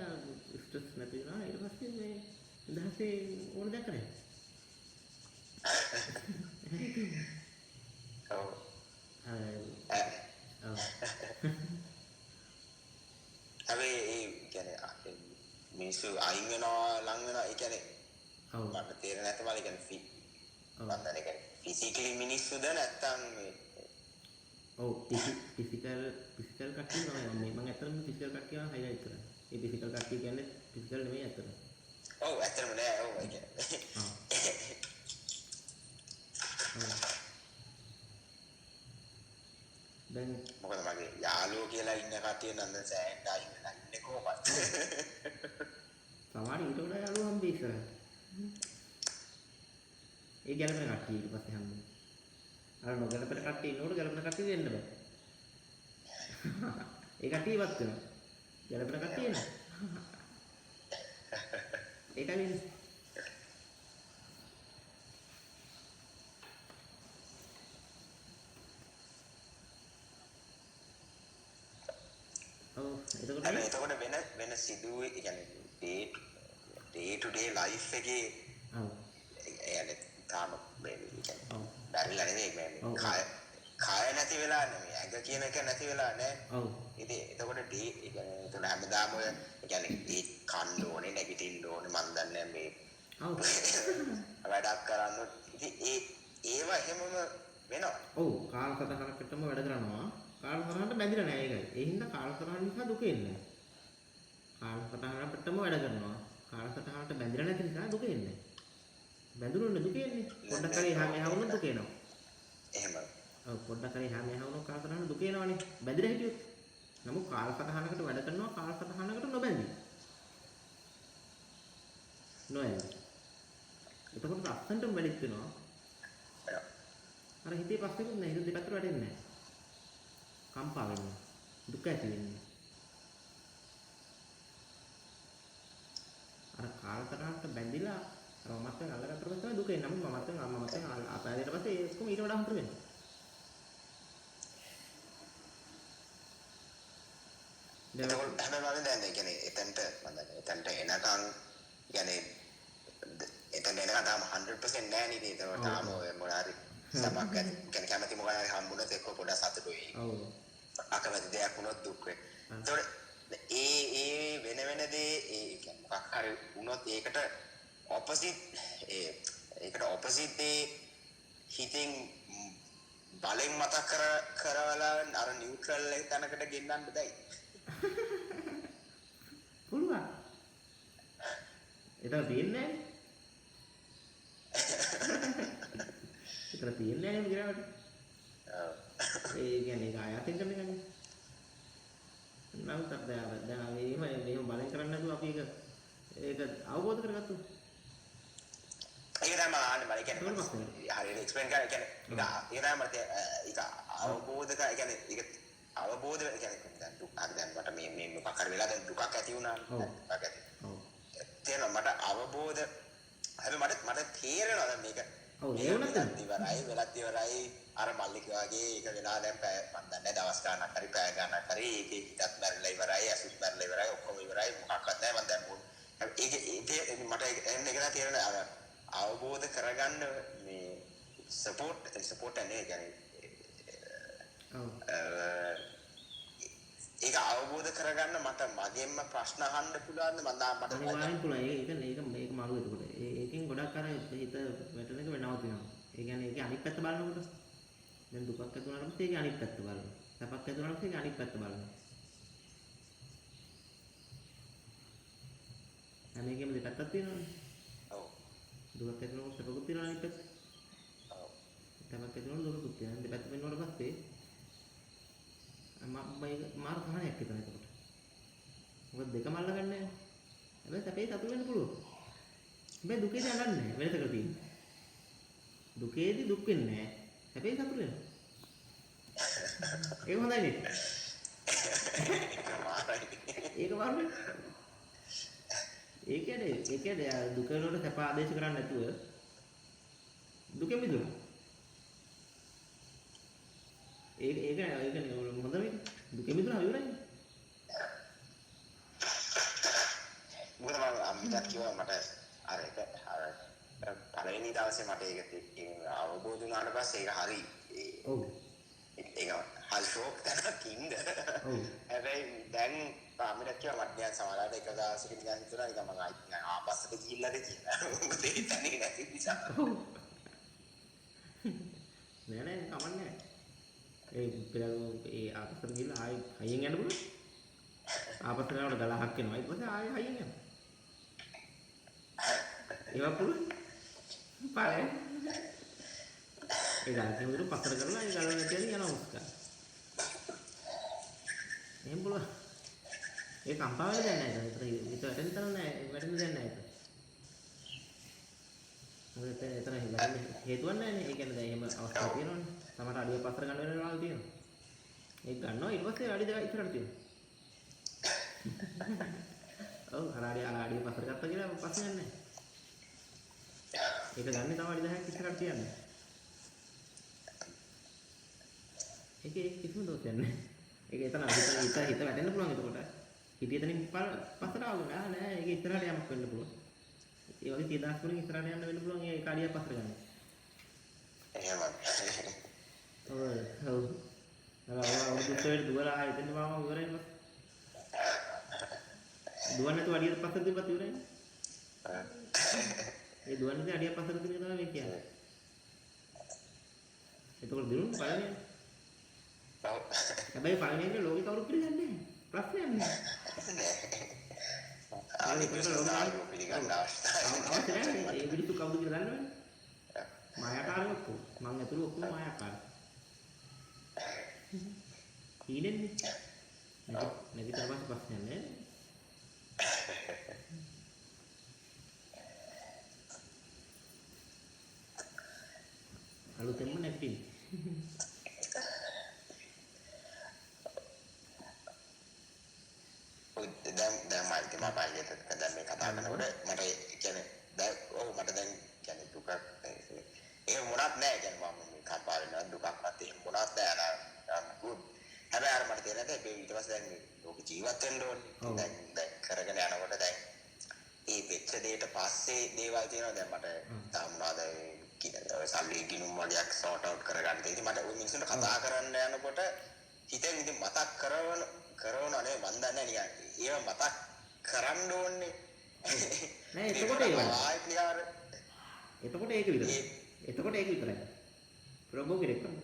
ස්ට්‍රෙස් නැති වෙනවා. ඊට පස්සේ මේ නිදහසේ ඕන දෙයක් කරන්න. ඔව්. ඔව්. හැබැයි ඒ කියන්නේ මිනිස්සු අයින් වෙනවා ලං වෙනවා ඒ කියන්නේ ඔව්. මට තේරෙන්නේ නැත මම ඒ කියන්නේ මම දන්නේ ඒ කියන්නේ ෆිසිකලි මිනිස්සුද නැත්තම් මේ ඔව් ෆිසිකල් ෆිසිකල් කට්ටිය තමයි මම මම ඇත්තටම ෆිසිකල් කට්ටිය හයිලයිට් කරන්නේ. ඒ ෆිසිකල් කට්ටිය කියන්නේ ෆිසිකල් නෙමෙයි ඇත්තටම. ඔව් ඇත්තටම නෑ ඔව් ඒ කියන්නේ ඔව්. දැන් මොකද මගේ යාළුවෝ කියලා ඉන්න කට්ටිය නම් දැන් සෑහෙන්න අයින් වෙලා ඉන්නේ කොහොමද? සමහර ඊට වඩා යාළුවෝ හම්බෙයි ඉස්සරහට. ඒ ගැලපෙන කට්ටිය ඊට පස්සේ හම්බෙන්නේ. අර නොගැලපෙන කට්ටිය ඉන්නකොට ගැලපෙන කට්ටිය දෙන්න බෑ. ඒ කට්ටිය ඉවත් වෙනවා. ගැලපෙන කට්ටිය එනවා. ඒකයි වෙන්නේ. ඔව් එතකොට හැබැයි එතකොට වෙන වෙන සිදුවේ ඒ කියන්නේ day day to day life එකේ ඔව් ඒ කියන්නේ තාම මේ කියන්නේ ඔව් බැරිලා නෙමෙයි මේ ඔව්. කය කය නැති වෙලා නෙමෙයි ඇඟ කියන එක නැති වෙලා නෑ. ඔව් ඉතින් එතකොට ඩේ ඒ කියන්නේ එතකොට හැමදාම ඔය ඒ කියන්නේ ඒ කන්න ඕනේ නැගිටින්න ඕනේ මන් දන්නේ මේ ඔව් වැඩක් කරන්න ඕනේ. ඉතින් ඒ ඒවා එහෙමම වෙනවා. ඔව් කාලසටහනකටම වැඩ කරනවා. කාලසටහනට බැඳිලා නෑ ඒකයි. ඒ හින්දා කාලසටහන නිසා දුක එන්නේ නෑ. කාලසටහනකටම වැඩ කරනවා. කාලසටහනට බැඳිලා නැති නිසා දුක එන්නේ නෑ. බැඳුනොත් දුක එන්නේ. පොඩ්ඩක් හරි එහා මෙහා වුණොත් දුක එනවා. එහෙම. ඔව් පොඩ්ඩක් හරි එහා මෙහා වුණොත් කාලසටහන දුක එනවනේ. බැඳිලා හිටියොත්. නමුත් කාලසටහනකට වැඩ කරනවා කාලසටහනකට නොබැඳී. නොඇලී. එතකොට ලස්සනටම වැඩිත් වෙනවා. අර හිතේ ප්‍රශ්නකුත් නෑ. හිත දෙපැත්තට වැටෙන්නේ නෑ. කම්පා වෙන්නේ. දුක ඇති වෙන්නේ. අර කාලසටහනට බැඳිලා අර මමත්වෙන් අල්ලගත්තට පස්සේ තමයි දුක එන්නේ. නමුත් මමත්වෙන් මමත්වෙන් අතහැරියට පස්සේ ඒ ඔක්කොම ඊට වඩා හොඳට වෙනවා. දැන් එතකොට හැබැයි මම දැන් ඒ කියන්නේ එතනට මම දන්නේ එතනට එනකන් කියන්නේ එතනට එනකන් තාම 100% නෑ නේද? ඒතකොට තාම ඔය මොන හරි සමක් ඇති කියන්නේ කැමති මොකක් හරි හම්බුනොත් එක්ක පොඩක් සතුටු වෙයි. ඔව් අකමැති දෙයක් වුණොත් දුක් වෙයි. එතකොට ඒ ඒ වෙන වෙන දේ ඒ කියන්නේ මොකක් හරි වුණොත් ඒකට ඔපොසිට් ඒ ඒකට ඔපොසිට් දේ හිතෙන් බලෙන් මතක් කර කරවලා අර නියුට්‍රල් එක තැනකට ගෙන්නන්න බැයි. පුළුවන්. එතන තියෙන්නේ නෑනේ. එතන තියෙන්නේ නෑනේ ගිරවට. ඔව්. ඒ කියන්නේ ඒක ආයාසෙන් කරන එකනේ. නමුත් අර දැන් අර දැන් අපි එහෙම එහෙම බලෙන් කරන්නේ නැතුව අපි ඒක ඒක අවබෝධ කරගත්තොත් ඒක තමයි මම අහන්නේ මම ඒකම කියන්නේ ප්‍රශ්නයක්. හරියට එක්ස්ප්ලেইন කරා කියන්නේ ඒක ඒක තමයි මට ඒක අවබෝධ කර ඒ කියන්නේ ඒක අවබෝධ ඒ කියන්නේ දැන් දුක් හරි දැන් මට මේ මේ මොකක් හරි වෙලා දැන් දුකක් ඇති වුණා ඔව්. දුකක් ඇති ඔව්. තේරෙනවා මට අවබෝධ හැබැයි මට මට තේරෙනවා දැන් මේක ඔව්, මේක ඒ වුණත් වෙලත් ඉවරයි වෙලත් ඉවරයි අර මල්ලි කිව්වා වගේ ඒක වෙලා දැන් පැය මන් දන්නේ නැහැ දවස් ගාණක් හරි පැය ගාණක් හරි ඒකේ හිතත් මැරිලා ඉවරයි ඇසුත් මැරිලා ඉවරයි ඔක්කොම ඉවරයි මොකක්වත් නැහැ මන් දැන් හැබැයි ඒක ඒ මට එන්න එක නෑ තේරෙන්නේ අර අවබෝධ කරගන්න මේ සපෝට් සපෝට් නේ කියන්නේ ඔව්. ඒක අවබෝධ කරගන්න මට මගෙන්ම ප්‍රශ්න අහන්න පුළුවන්ද මං දා මට අනිවාර්යෙන් පුළුවන්. ඒක ඒක ඒක මේක මාරු එතකොට. ඒකෙන් ගොඩක් අර හිත වැටෙන එක වෙනවතිනවා. ඒ කියන්නේ ඒකේ අනිත් පැත්ත බලනකොට දැන් දුකක් ඇති වුණාට පස්සේ ඒකේ අනිත් පැත්ත බලනවා. සැපක් ඇති වුණාට පස්සේ ඒකේ අනිත් පැත්ත බලනවා. හැම එකෙම දෙපැත්තක් තියෙනවනේ. ඔව් දුකක් ඇති වෙනකොට සැපකුත් තියෙනවා අනිත් පැත්ත. ඔව් සැපක් ඇති වෙනකොට දුකකුත් තියෙනවා. දෙපැත්ත පෙන්නුවාට පස්සේ මම මාර සහනයක් එතන එතකොට. මොකද දෙකම අල්ලගන්නේ නැහැ. හැබැයි සැපේ සතුට වෙන්න පුළුවන්. හැබැයි දුකේදී අඬන්නේ නැහැ. වෙනසකට තියෙන්නේ. දුකේදී දුක් වෙන්නේ නැහැ. හැබැයි සතුට වෙනවා. ඒක හොඳයි නේද? ඒක මාරුනේ. ඒ කියන්නේ දුක වලට සැප ආදේශ කරන්නේ නැතුව දුකෙන් මිදුණා. ඒක ඒක ඒක හොඳ මේක. දුකෙන් මිදුණා ඉවරයි. මොකද මම අම්මිටත් කිව්වා මට අර එක අර පළවෙනි දවසේ මට ඒක අවබෝධ වුණාට පස්සේ ඒක හරි ඔව් ඒක හරි ෂෝක් තැනක් ඉන්න. ඔව්. හැබැයි දැන් අම්මිටත් කිව්වා මට නිකන් සමහරවිට එක දවසක නිකන් හිතුණා නිකන් මං ආයි නිකන් ආපස්සට ගිහිල්ලාද කියලා. මොකද ඒ තැනේ නැති නිසා. ඔව්. නෑ නෑ කමක් නෑ. ඒ පෙර ඒ ආපස්සට ගිහිල්ලා ආයි හයියෙන් යන්න පුළුවන්. ආපස්සට යනකොට ගලහක් එනවා. ඊට පස්සේ ආයි හයියෙන් යනවා. ඒවා පුළුවන්. පාරේ. ඒ ගල කිව්වරු පස්සට කරලා ඒ ගල නැති වෙන යනවා මුස්කා. එහෙම පුළුවන්. ඒ කම්පා වෙලා දැන් නෑ. ඒතර හිත වැටෙන තරම් නෑ. වැටෙන දෙයක් නෑ ඒක. මොකද එතන එතන වැටෙන්න හේතුවක් නෑනේ. ඒ කියන්නේ දැන් එහෙම අවස්ථා තියෙනවනේ. සමහර අඩිය පස්සට ගන්න වෙන වෙලාවල් තියෙනවා. ඒක ගන්නවා ඊට පස්සේ අඩි දෙක ඉස්සරහට තියෙනවා. ඔව් අර අඩිය පස්සට ගත්තා කියලා පස්සේ යන්නේ නෑ. ඒක ගන්නේ තව අඩි 10ක් ඉස්සරහට තියන්නේ. ඒකේ කිසිම දෝෂයක් නෑ. ඒක එතන හිත හිත වැටෙන්න පුළුවන් එතකොට. හිතිය එතනින් පස්සට ආවොත් නෑ නෑ ඒක ඉස්සරහට යamak වෙන්න පුළුවන්. ඒ වගේ 100,000 වලින් ඉස්සරහට යන්න වෙන්න පුළුවන් ඒ අඩියක් පස්සට ගන්න. එහෙමයි. ඔව් ඔව්. අර අවුරුදු උත්සවයට දුවලා ආයෙ එතෙන් මාමා ඉවරයි බස්. දුවන්නේ නැතුව අඩියට පස්සට තිබ්බත් ඉවරයිනේ. ඒ දුවන්නේ නැති අඩියක් පස්සට තියෙන එක තමයි මේ කියන්නේ. එතකොට දිනුනේ පළවෙනි. ඔව්. හැබැයි පළවෙනි එක ලෝකේ කවුරුත් පිළිගන්නේ නැහැ. ප්‍රශ්නයක් නෑ. අනිත් පිළිගන්න පිළිගන්න අවශ්‍ය නැහැ. ඒ පිළිතු කවුද කියලා දන්නවනේ. මායාකාරයෝ ඔක්කොම. මං ඇතුළු ඔක්කොම මායාකාර. හීනෙන්නේ. නැගිටලා පස්සේ ප්‍රශ්නයක් නෑ. අලුතෙන්ම නැගිටින්න. දැන් දැන් මම ඉතින් මම අයියට දැන් මේ කතා කරනකොට මට ඒ කියන්නේ දැන් ඔව් මට දැන් කියන්නේ දුකක් එහෙම මොනවත් නෑ. කියන්නේ මම මේ කම්පා වෙනවා දුකක්වත් එහෙම මොනවත් නෑ. I'm good. හැබැයි අර මට තේරෙන්නේ නැහැ ඊට පස්සේ දැන් ලෝක ජීවත් වෙන්න ඕනේ. දැන් දැන් කරගෙන යනකොට දැන් ඒ වෙච්ච දෙයට පස්සේ දේවල් තියෙනවා. දැන් මට තාම මොනවද ඔය සල්ලි ගිණුම් වගේක් සෝට් අවුට් කරගන්න තියෙන්නේ. ඉතින් මට ඔය මිනිස්සුන්ට කතා කරන්න යනකොට හිතෙන් ඉතින් මතක් කරවනවා නේ මන් දන්නේ නිකන් ඒව මතක් කරන්න ඕනේ නෑ. එතකොට ඒක එතකොට ඒක විතරයි. එතකොට ඒක විතරයි. ප්‍රොබෝ කෙනෙක් වගේ.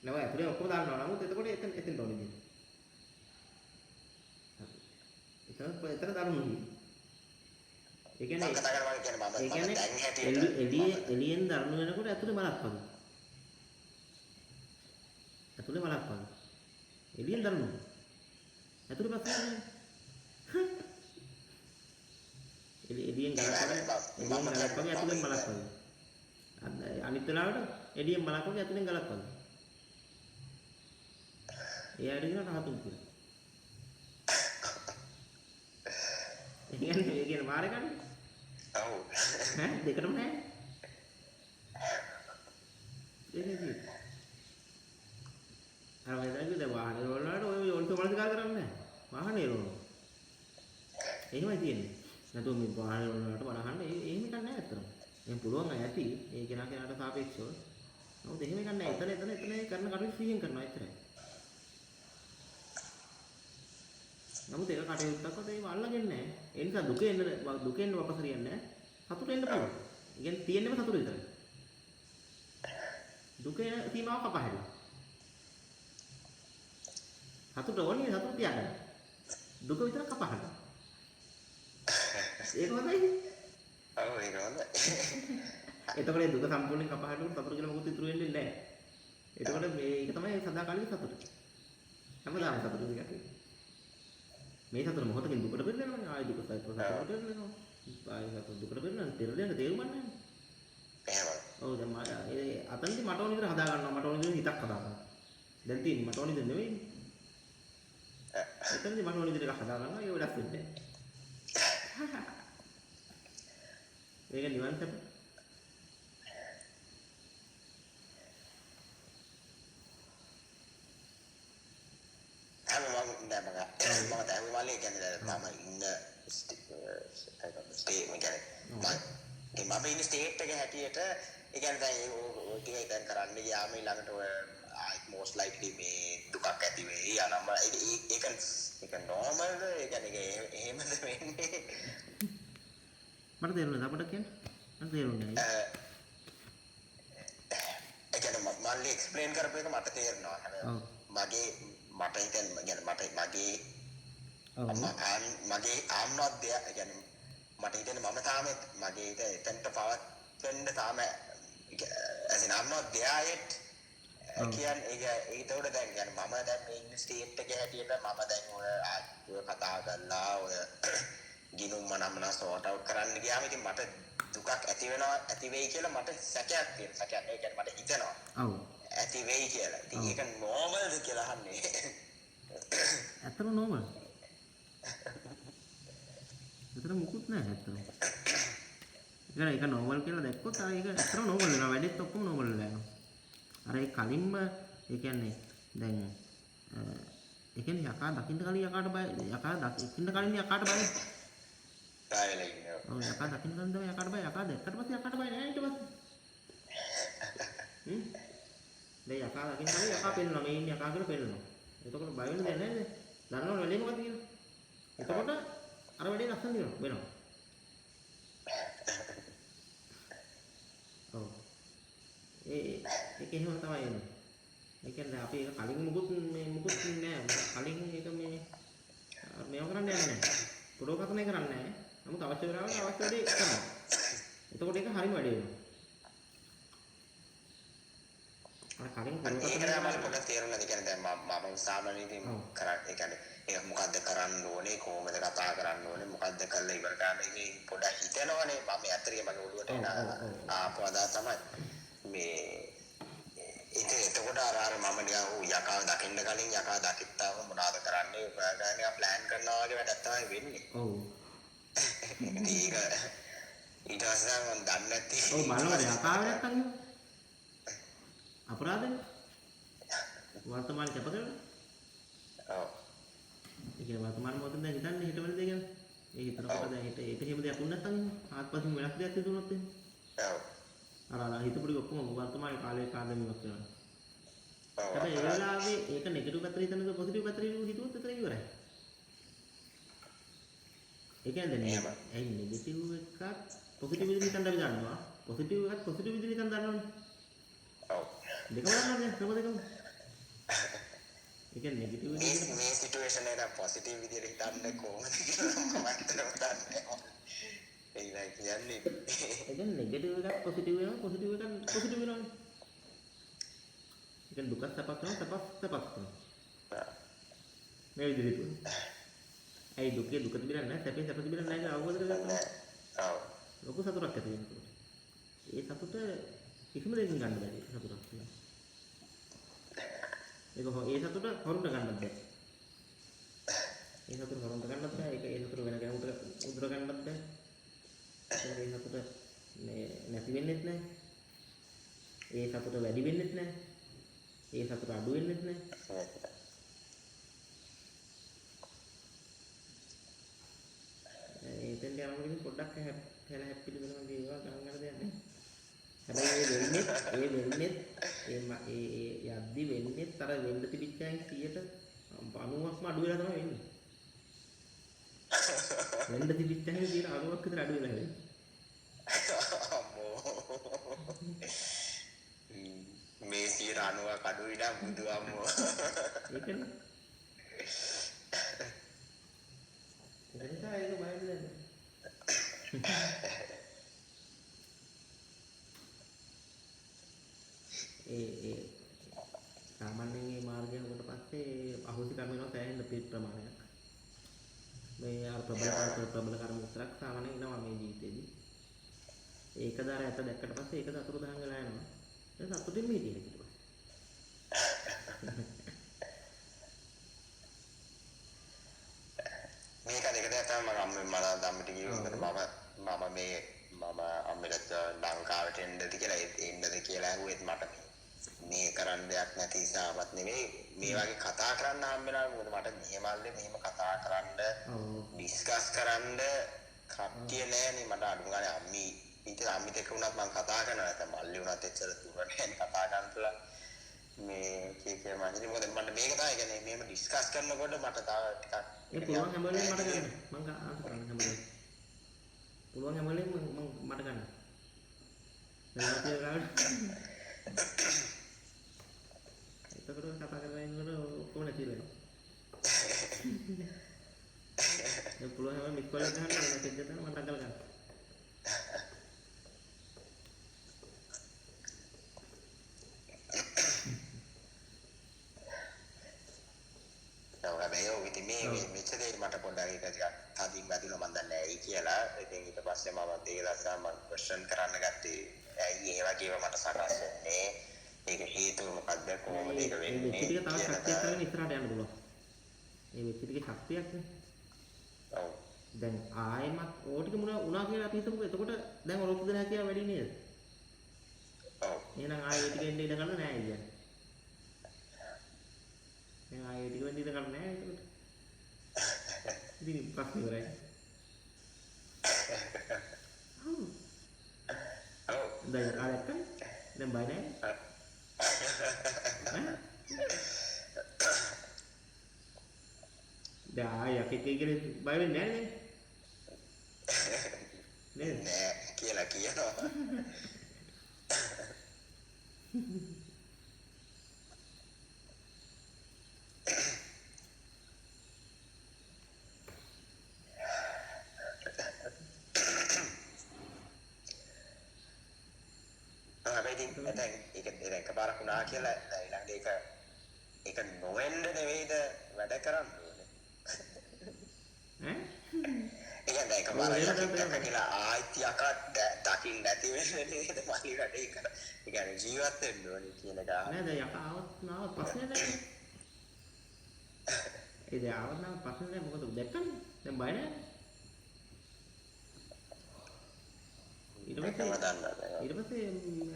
නෑ ඔය ඇතුලේ ඔක්කොම දාන්නවා. නමුත් එතකොට එතන එතෙන්ට ඕනේ ඉතින්. එතන එතන දරුණු. ඒ කියන්නේ කතා කරනවා කියන්නේ මම දැන් හැටියට එළියෙන් දරුණු වෙනකොට ඇතුලේ මලක් වගේ. ඇතුලේ මලක් වගේ. එළියෙන් දරුණු. ඇතුලේ ප්‍රශ්නයක් නෑ. එළියෙන් ගලක් වගේ එළියෙන් ගලක් වගේ ඇතුලෙන් මලක් වගේ. අනිත් වෙලාවට එළියෙන් මලක් වගේ ඇතුලෙන් ගලක් වගේ. ඒ අයට කියනවා රහතුන් කියලා. ඒ කියන්නේ ඒ කියන්නේ මාර එකනේ. ඔව්. ඈ දෙකටම නෑ. ඒකයි අර මම දැන් කිව්වා වාහනේ වලට ඔය යෝනිසෝ මනසිකාර කරන්නේ නෑ. වාහනේ රෝනවා. එහෙමයි තියෙන්නේ. නැතුව මේ වාහනේ වලට බනහන්න එහෙම එකක් නෑ අත්තටම. එහෙම පුළුවන් අය ඇති. ඒ කෙනා කෙනාට සාපේක්ෂව. නමුත් එහෙම එකක් නෑ. එතන එතන එතන කරන කටයුතු සිහියෙන් කරනවා එච්චරයි. නමුත් ඒක කටයුත්තක්වත් ඒව අල්ලගෙන නෑ. ඒ නිසා දුක එන්න දුක එන්න වපස හරියන්නේ නෑ. සතුට එන්න පුළුවන්. ඒ කියන්නේ තියෙන්නම සතුට විතරයි. දුක එන සීමාව කපා හැරියා. සතුට ඕනේ සතුට තියාගන්න. දුක විතර කපහන්න. ඒක හොඳයි. ඔව් ඒක හොඳයි. එතකොට ඒ දුක සම්පූර්ණයෙන් කපහන්නකොට සතුට කියලා මොකුත් ඉතුරු වෙන්නේ නැහැ. එතකොට මේක තමයි සදාකාලික සතුට. හැමදාම සතුට ටිකක්. මේ සතුට මොහොතකින් දුකට පෙරලෙනවනේ. ආයෙ දුක සතුටට පෙරලෙනවා. ආයෙ දුකට පෙරලෙනවා පෙරලෙන තේරුමක් නැහැ. එහෙමයි. ඔව් දැන් මම ඒ අතනදී මට ඕන විදිහට හදා ගන්නවා මට ඕන විදිහට හිතක් හදා ගන්නවා. දැන් තියෙන්නේ මට ඕන විදිහට නෙවෙයි. එතනදී මට ඕන විදිහට එකක් හදා ගන්නවා ඒක වෙනස් වෙන්නේ නැහැ. මේක නිවන් සැප. හැම මම නෑ මම මම දැන් මල්ලේ කියන්නේ දැන් තාම ඉන්න ස්ටේ මම කියන්නේ මම ඉන්න ස්ටේට් එක හැටියට ඒ කියන්නේ දැන් ඒ ඔය ටික දැන් කරන්න ගියාම ඊළඟට ඔය most likely මේ දුකක් ඇති වෙයි අනම්ම ඒක ඒක නෝමල්ද ඒ කියන්නේ ඒක එහෙමද වෙන්නේ මට තේරුණා අපට කියන්න මට තේරුණේ නෑ ඒ කියන්නේ මල්ලි එක්ස්ප්ලේන් කරපු එක මට තේරෙනවා හැබැයි මගේ මට හිතෙන්නේ කියන්නේ මට මගේ මගේ I'm not there ඒ කියන්නේ මට හිතෙන්නේ මම තාම මගේ හිත එතනට පවත් වෙන්න තාම as in I'm not there yet කියන්නේ ඒක ඒකට දැන් කියන්නේ මම දැන් මේ ඉන්න ස්ටේට් එකේ හැටියට මම දැන් ඔය ඔය කතා කරලා ඔය ගිනුම් මනමන සෝට් අවුට් කරන්න ගියාම ඉතින් මට දුකක් ඇති වෙනවා ඇති වෙයි කියලා මට සැකයක් තියෙන සැකයක් නෙවෙයි කියන්නේ මට හිතෙනවා ඔව් ඇති වෙයි කියලා. ඉතින් ඒක නෝමල්ද කියලා අහන්නේ. ඇත්තටම නෝමල්. එතන මුකුත් නෑ ඇත්තටම. ඒක නෝමල් කියලා දැක්කොත් ආ ඒක ඇත්තටම නෝමල් වෙනවා. වැඩෙත් ඔක්කොම නෝමල් වෙලා යනවා. අර ඒ කලින්ම ඒ කියන්නේ දැන් ඒ කියන්නේ යකා දකින්න කලින් යකාට බය යකා දකින්න කලින් යකාට බය. බය වෙලා ඉන්නවා. ඔව් යකා දකින්න කලින් තමයි යකාට බය. යකා දැක්කට පස්සේ යකාට බය නෑ ඊට පස්සේ. හ්ම්. දැන් යකා දකින්න කලින් යකා පෙන්නනවා. මේ ඉන්නේ යකා කියලා පෙන්නනවා. එතකොට බය වෙන්න දෙයක් නෑ නේද? දන්නවනේ වැඩේ මොකද්ද කියලා. එතකොට අර වැඩේ ලස්සන වෙනවා. ඔව්. ඒ ඒක එහෙම තමයි එන්නේ. ඒ කියන්නේ අපි ඒක කලින් මුකුත් මේ මුකුත් නෑ. කලින් ඒක මේ මේව කරන්න යන්නේ නෑ. පුරෝකථනය කරන්නේ නෑ. නමුත් අවශ්‍ය වෙලාවට අවශ්‍ය වැඩේ කරනවා. එතකොට ඒක හරිම වැඩේ වෙනවා. අර කලින් පුරෝකථනය ඒක තමයි මට පොඩ්ඩක් තේරුණා. ඒ කියන්නේ දැන් මම සාමාන්‍යයෙන් ඉතින් කරා ඒ කියන්නේ ඒක මොකද්ද කරන්න ඕනේ කොහොමද කතා කරන්න ඕනේ මොකද්ද කරලා ඉවර කරන්න ඉතින් පොඩ්ඩක් හිතනවනේ මම ඇත්තටම මගේ ඔළුවට එන ආපු අදහස තමයි මේ ඉතින් එතකොට අර අර මම නිකන් ඌ යකාව දකින්න කලින් යකා දකිත්තාම මොනවද කරන්නේ ඔයා නිකන් ප්ලෑන් කරනවා වගේ වැඩක් තමයි වෙන්නේ. ඔව්. ඉතින් ඒක ඊට පස්සේ මම දන්නේ නැති. ඔව් බලනවා යකාව නැත්තම් එහෙම. අපරාධනේ. වර්තමාන කැප කරලා. ඔව්. ඒ කියන්නේ වර්තමාන මොහොතේ දැන් හිතන්නේ හිට වෙන දේ ගැන. ඒ හිතනකොට දැන් හිට ඒක එහෙම දෙයක් වුණ නැත්තම් ආත්පසින් වෙනස් දෙයක් සිදු වුණොත් එහෙම. ඔව්. අර අර හිතපු ටික ඔක්කොම වර්තමාන කාලේ කාදමීමක් වෙනවා. හැබැයි ඒ වෙලාවේ ඒක නෙගටිව් පැත්තට හිතනද පොසිටිව් පැත්තට හිතුවොත් එතන ඉවරයි. ඒ කියන්නේ දැන් ඇයි නෙගටිව් එකත් පොසිටිව් විදිහට හිතන්න අපි දන්නවා. පොසිටිව් එකත් පොසිටිව් විදිහට හිතන්න දන්නවනේ. ඔව්. දෙකම දන්නවනේ ක්‍රම දෙකම. ඒ කියන්නේ නෙගටිව් විදිහට මේ සිටුේෂන් එක නම් පොසිටිව් විදිහට හිතන්නේ කොහොමද කියලා මම ඇත්තටම දන්නේ නැහැ. ඒ නෑ කියන්නේ. ඒ කියන්නේ නෙගටිව් එකක් පොසිටිව් වෙනවා පොසිටිව් එකක් පොසිටිව් වෙනවනේ. ඒ කියන්නේ දුකත් සැපත් වෙනවා සැපත් සැපත් වෙනවා. මේ විදිහට හිතුවා. ඇයි දුකේ දුක තිබිලා නැහැ සැපේ සැප තිබිලා නැහැ කියලා අවබෝධ කරගන්න. ඔව්. ලොකු සතුටක් ඇති වෙනවා. ඒ සතුට කිසිම දෙයකින් ගන්න බැරි සතුටක් කියලා. ඒක ඒ සතුට හොරුන්ට ගන්නත් බැහැ. ඒ සතුට හොරුන්ට ගන්නත් බැහැ. ඒක ඒ සතුට වෙන කෙනෙකුට උදුර ගන්නත් බැහැ. ඒ සතුට මේ නැති වෙන්නෙත් නැහැ. ඒ සතුට වැඩි වෙන්නෙත් නැහැ. ඒ සතුට අඩු වෙන්නෙත් නැහැ. එතෙන්ට යනකොට ඉතින් පොඩ්ඩක් හැල හැප්පිලි වෙනවා වගේ ඒවා ගණන් ගන්න දෙයක් නෑ. හැබැයි ඒ වෙන්නේ ඒ ඒ ඒ යද්දි වෙන්නේ අර වෙන්න තිබිච්ච අයන් 90%ක්ම අඩු වෙලා තමයි වෙන්නේ. වෙන්න තිබිච්ච අයන් 90%ක් විතර අඩු වෙලා වෙන්නේ. අම්මෝ. මේ 90ක් අඩු වෙනා බුදු අම්මෝ. ඒකනේ. ඒක නිසා ඒක බය වෙන්න දෙයක් නෑ. ඒ ඒ සාමාන්‍යයෙන් මේ මාර්ගය හුවට පස්සේ අහෝසි කර්ම වෙනවා සෑහෙන ප්‍රමාණයක්. මේ අර ප්‍රබල කර්ම විතරක් සාමාන්‍යයෙන් එනවා මේ ජීවිතේදී. ඒකද අර ඇත දැක්කට පස්සේ ඒකද අතුරුදහන් වෙලා යනවා. ඒක සතුටින්ම හිටියේ ඊට පස්සේ. මේක දෙක දෙයක් තමයි මම මම අම්මිට කිව්වේ. මොකද මම මම මේ මම අම්මිට ලංකාවට එන්නද කියලා එන්නද කියලා ඇහුවෙත් මට මේ කරන්න දෙයක් නැති නිසාවත් නෙමෙයි, මේ වගේ කතා කරන්න හම්බ වෙනවා. මොකද මට මෙහෙම අල්ලේ මෙහෙම කතා කරන්න ඩිස්කස් කරන්න කට්ටිය නෑනේ. මට අඩුම ගානේ අම්මි ඊට අම්මිත් එක්ක වුණත් මං කතා කරනවා. නැත්නම් මල්ලි වුණත් එච්චර දුර නෑනේ කතා කරන්න තුලා මේ කී කිය මං හිතුවේ. මොකද මට මේක තමයි කියන්නේ මෙහෙම ඩිස්කස් කරනකොට මට තව ටිකක් ඒ පුළුවන් හැම වෙලේම මට ගන්න. මං ආන්සර් කරන්න හැම වෙලේම. පුළුවන් හැම වෙලේම මං මට ගන්න. දැන් අපි වෙලාවට එතකොට කතා කරගෙන ඉන්නකොට ඔක්කොම නැතිලා යනවා. දැන් පුළුවන් හැම මිස් කෝල් එකක් ගහන්න මැසේජ් එකක් දාන්න මං ටක් ගාලා ගන්න. ඔව් හැබැයි ඔව් ඉතින් මේ මෙච්චර දේ මට පොඩ්ඩක් ඒක ටිකක් තදින් වැදුණා මං දන්නේ ඇයි කියලා. ඉතින් ඊට පස්සේ මම ඒක දැක්කම මං ක්වෙස්චන් කරන්න ගත්තේ ඇයි ඒ වගේ ඒවා මට සකස් වෙන්නේ, ඒක හේතුව මොකද්ද, කොහොමද ඒක ඒ වෙන්නේ වෙච්ච ටික තව කියන ශක්තියක් කරගෙන ඉස්සරහට යන්න පුළුවන්. ඒ වෙච්ච ටිකේ ශක්තියක් නේ. ඔව් දැන් ආයෙමත් ඕ ටික මුණ උනා කියලා අපි හිතමුකෝ. එතකොට දැන් ඔලොක්කු දෙන හැකියාව වැඩි නේද? ඔව් එහෙනම් ආයෙ ඒ ටික එන්න ඉඩ ගන්න නෑ කියන්නේ. දැන් ආයෙ ඒ ටික වෙන්න ඉඩ ගන්න නෑ එතකොට. ඉතින් ප්‍රශ්න ඉවරයි. ඔව්. ඔව් දැන් ආයෙ දැක්කනේ. දැන් බය නෑ. ඈ? දැන් ආයෙ යකෙක් එයි කියලා බය වෙන්නේ නෑ නේද? නෑ කියලා කියනවා. ඔව් හැබැයි ඉතින් දැන් ඒක දැන් එකපාරක් වුණා කියලා දැන් ඊළඟට ඒක ඒක නොවෙන්න නෙවෙයිද වැඩ කරන්න ඕනේ. ඈ? ඒ කියන්නේ දැන් ඔව් එකපාරක් එහෙම යකෙක් තමයි දැක්ක කියලා ආයිත් යකා දකින්න නැති වෙන්න නේද මල්ලි වැඩේ කර. ඒ කියන්නේ ජීවත් වෙන්න ඕනේ කියන එක. නෑ දැන් යකා ආවත් නාවත් ප්‍රශ්නේ නෑ. ඒ දැන් ආවත් නාවත් ප්‍රශ්නේ නෑ, මොකද දැක්කනේ. දැන් බය නෑ. ඊට ඒකම පස්සේ දන්නවා දැන්. ඊට පස්සේ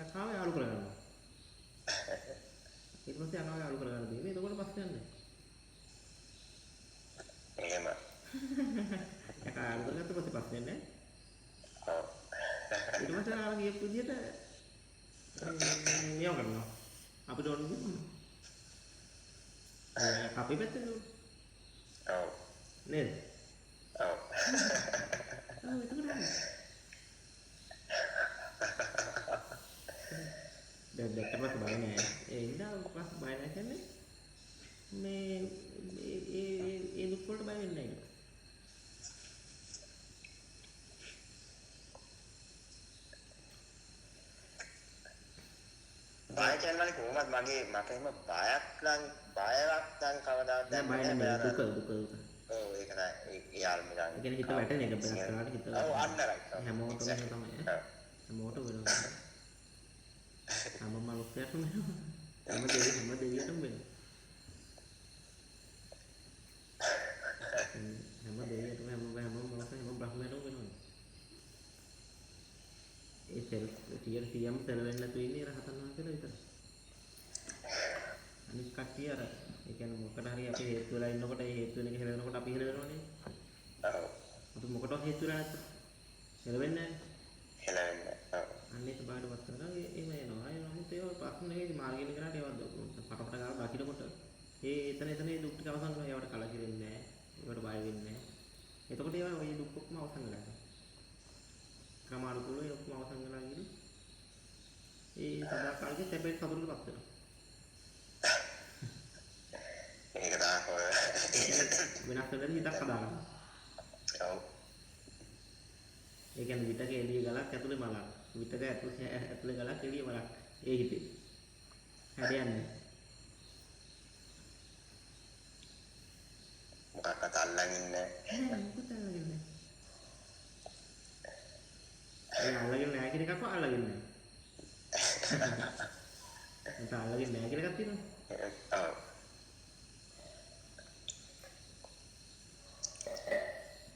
යකාව යාළු කරගන්නවා. ඊට පස්සේ යකාව යාළු කරගන්න දෙන්නේ. එතකොට ප්‍රශ්නයක් නෑ. එහෙම. යකා යාළු කරගත්ත පස්සේ ප්‍රශ්නයක් නෑ. ඔව්. ඊට පස්සේ අර කියපු විදිහට මේව කරනවා. අපිට ඕන විදිහට කරනවා. අපේ පැත්තෙන් ඕන. ඔව්. නේද? ඔව්. ඔව් එතකොට හරි. දැන් දැක්කට පස්සේ බය නෑ. ඒ හින්දා පස්සේ බය නෑ කියන්නේ මේ ඒ ඒ ඒ දුක් වලට බය වෙන්නේ නෑ ඊට පස්සේ. බය කියන්නේ කොහොමද මගේ මට එහෙම බයක් නම් බයක් නම් කවදාවත් නෑ බය දැනෙන්නේ නෙමෙයි, නෑ. දුක දුක දුක. ඔව් ඒක තමයි ඒ යාළුවා නිකන් ඒ කියන්නේ හිත වැටෙන එක බයක් කරාට හිත ඔව් අන්න රයිට්. හැමෝටම එහෙම තමයි ඈ. හැමෝටම වෙනවා. හැම මනුස්සයටම වෙනවා. හැම දෙවි හැම දෙවියටම වෙනවා. හැම දෙවියටම හැම හැම මනුස්සය හැම බ්‍රහ්මයටම වෙනවා. ඒ සෙල් 100%ම සෙලවෙන්නේ නැතුව ඉන්නේ රහතන් වහන්සේලා විතරයි. අනිත් කට්ටිය අර ඒ කියන්නේ මොකට හරි අපි හේතු වෙලා ඉන්නකොට ඒ හේතු වෙන එක හෙලවෙනකොට අපි හෙලවෙනවනේ. ඔව්. අපි මොකටවත් හේතු වෙලා නැත්තම් හෙලවෙන්නේ නැහැ. හෙලවෙන්නේ. ඔව්. අන්න ඒක බාටපත් කරනවා එහෙම එනවා. ඒ නමුත් ඒවා ප්‍රශ්න නෙවෙයි මාර්ගයෙන් කරාට ඒවා පටපට ගාලා දකින්නකොට ඒ එතන එතන ඒ දුක් ටික අවසන් වෙනවා. ඒවට කලකිරෙන්නේ නැහැ. ඒවට බය වෙන්නේ නැහැ. එතකොට ඒවා ඔය දුක් ඔක්කොම අවසන් වෙලා යනවා. ක්‍රමානුකූලව ඒ ඔක්කොම අවසන් වෙලා ගිහින් ඒ සදාකාලික සැපේ සතුටටපත් වෙනවා. ඒක තමයි ඔය වෙනස් වෙන හිතක් හදාගන්න. ඔව්. ඒ කියන්නේ විතක එළිය ගලක් ඇතුලේ මලක්. විතක ඇතුලේ ගලක් එළිය මලක්. ඒ හිතේ. හැදයන්නේ. මොකක්වත් අල්ලගෙන අල්ලන් ඉන්නේ නෑ මොකද අල්ලගෙන නෑ. ඒ අල්ලගෙන නෑ කියන එකක්ව අල්ලගෙන නෑ. නැත්නම් අල්ලගෙන නෑ කියලා එකක් තියෙනවනේ. ඔව්.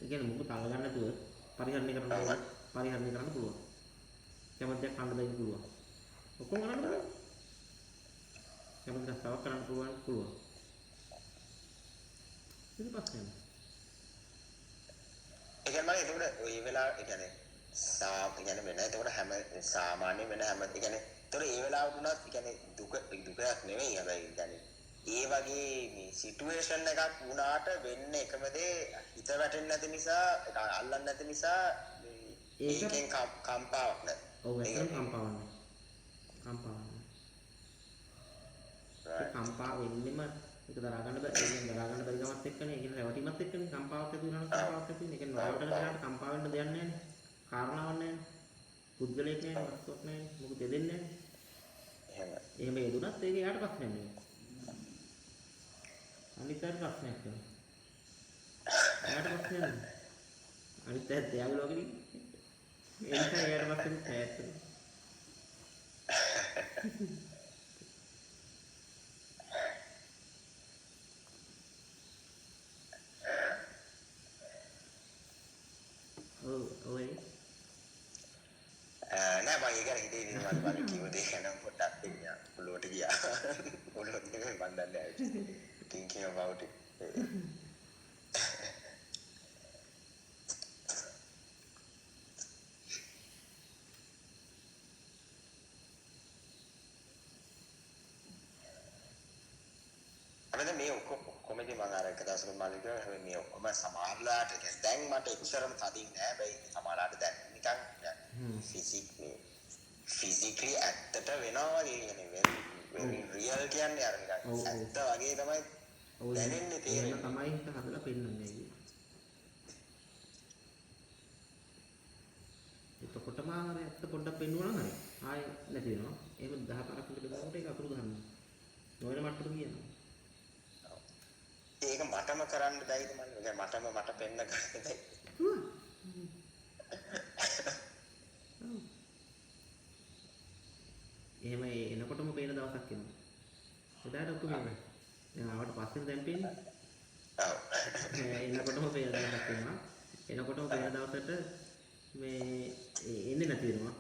ඒ කියන්නේ මොකද අල්ලගන්න නැතුව පරිහරණය කරන්න පුළුවන්. පරිහරණය කරන්න පුළුවන්. කැමති දෙයක් කන්න දෙන්න පුළුවන්. ඔක්කොම කරන්න පුළුවන්. කැමති රස්සාවක් කරන්න පුළුවන් පුළුවන්. ඊට පස්සේ ඒ කියන්නේ මම එතකොට ඔය වෙලාව ඒ කියන්නේ ඒ කියන්නේ වෙන එතකොට හැම සාමාන්‍ය වෙන හැම ඒ කියන්නේ එතකොට ඒ වෙලාවට උනත් ඒ කියන්නේ දුක දුකක් නෙවෙයි හැබැයි ඒ කියන්නේ ඒ වගේ මේ සිටුේෂන් එකක් වුණාට වෙන්නේ එකම දේ හිත වැටෙන්නේ නැති නිසා අල්ලන්නේ නැති නිසා ඒකෙන් කම්පාවක් නෑ. ඔව් ඒකෙන් කම්පාවක් නෑ. කම්පාවක් නෑ. ඒ කම්පා වෙන්නෙම ඒක දරා ගන්න බැ ඒ කියන්නේ දරා ගන්න බැරි කමත් එක්කනේ ඒ කියන්නේ රැවටීමත් එක්කනේ කම්පාවක් ඇති වුණා නම් කම්පාවක් ඇති වෙන්නේ. ඒ කියන්නේ රැවටෙන කෙනාට කම්පා වෙන්න දෙයක් නෑනේ. කාරණාවක් නෑනේ. පුද්ගලයෙක් නෑනේ, වස්තුවක් නෑනේ. මොකද දෙදෙන්නේ නෑනේ. එහෙම. එහෙම යෙදුනත් ඒක එයාට ප්‍රශ්නයක් නෙවෙයි. අනිත් අයට ප්‍රශ්නයක් වෙනවා. එයාට ප්‍රශ්නයක් නෙවෙයි. අනිත් අයත් එයාගේ ලෝකෙ ඉන්නේ. ඒ නිසා එයාට ප්‍රශ්නෙත් නෑ ඇත්තටම. ඔව් ඔය නෑ මම ඒ ගැන හිතේ ඉතින් මම මම කිව්ව දේ ගැන පොඩ්ඩක් ඉන්නේ ඔළුවට ගියා. ඔළුවට නෙමෙයි මන් දන්නේ නෑ. Thinking about it. හැබැයි මේ ඔක්කොම ඉතින් මම අර එක දවසක මම කිව්වා හැබැයි මේ ඔක්කොම සමහරලාට දැන් මට එච්චරම තදින් නෑ. හැබැයි සමහරලාට දැන් නිකන් ෆිසිකලි ඇත්තට වෙනවා වගේ කියන්නේ very very real කියන්නේ අර නිකන් ඇත්ත වගේ තමයි දැනෙන්නේ තේරෙන්නේ. තමයි හිත හදලා පෙන්නන්නේ අයියේ. එතකොටම අර ඇත්ත පොඩ්ඩක් පෙන්නුවා නම් හරි. ආයෙ නැති වෙනවා. එහෙම 10 පාරක් විතර පෙන්නුනකොට ඒක අතුරු ගන්නවා. නොවන මට්ටමට කියනවා. ඒක මටම කරන්න බැයිද මල්ලි? ඒ කියන්නේ මටම මට පෙන්න කරන්න බැයි. එහෙම එනකොටම පේන දවසක් එනවා. එදාට ඔක්කොම ඉවරයි. දැන් ආවට පස්සේ දැන් පේන්නේ. ඔව්. එනකොටම පේන දවසක් එනවා. එනකොටම පේන දවසට මේ එන්නේ නැති වෙනවා.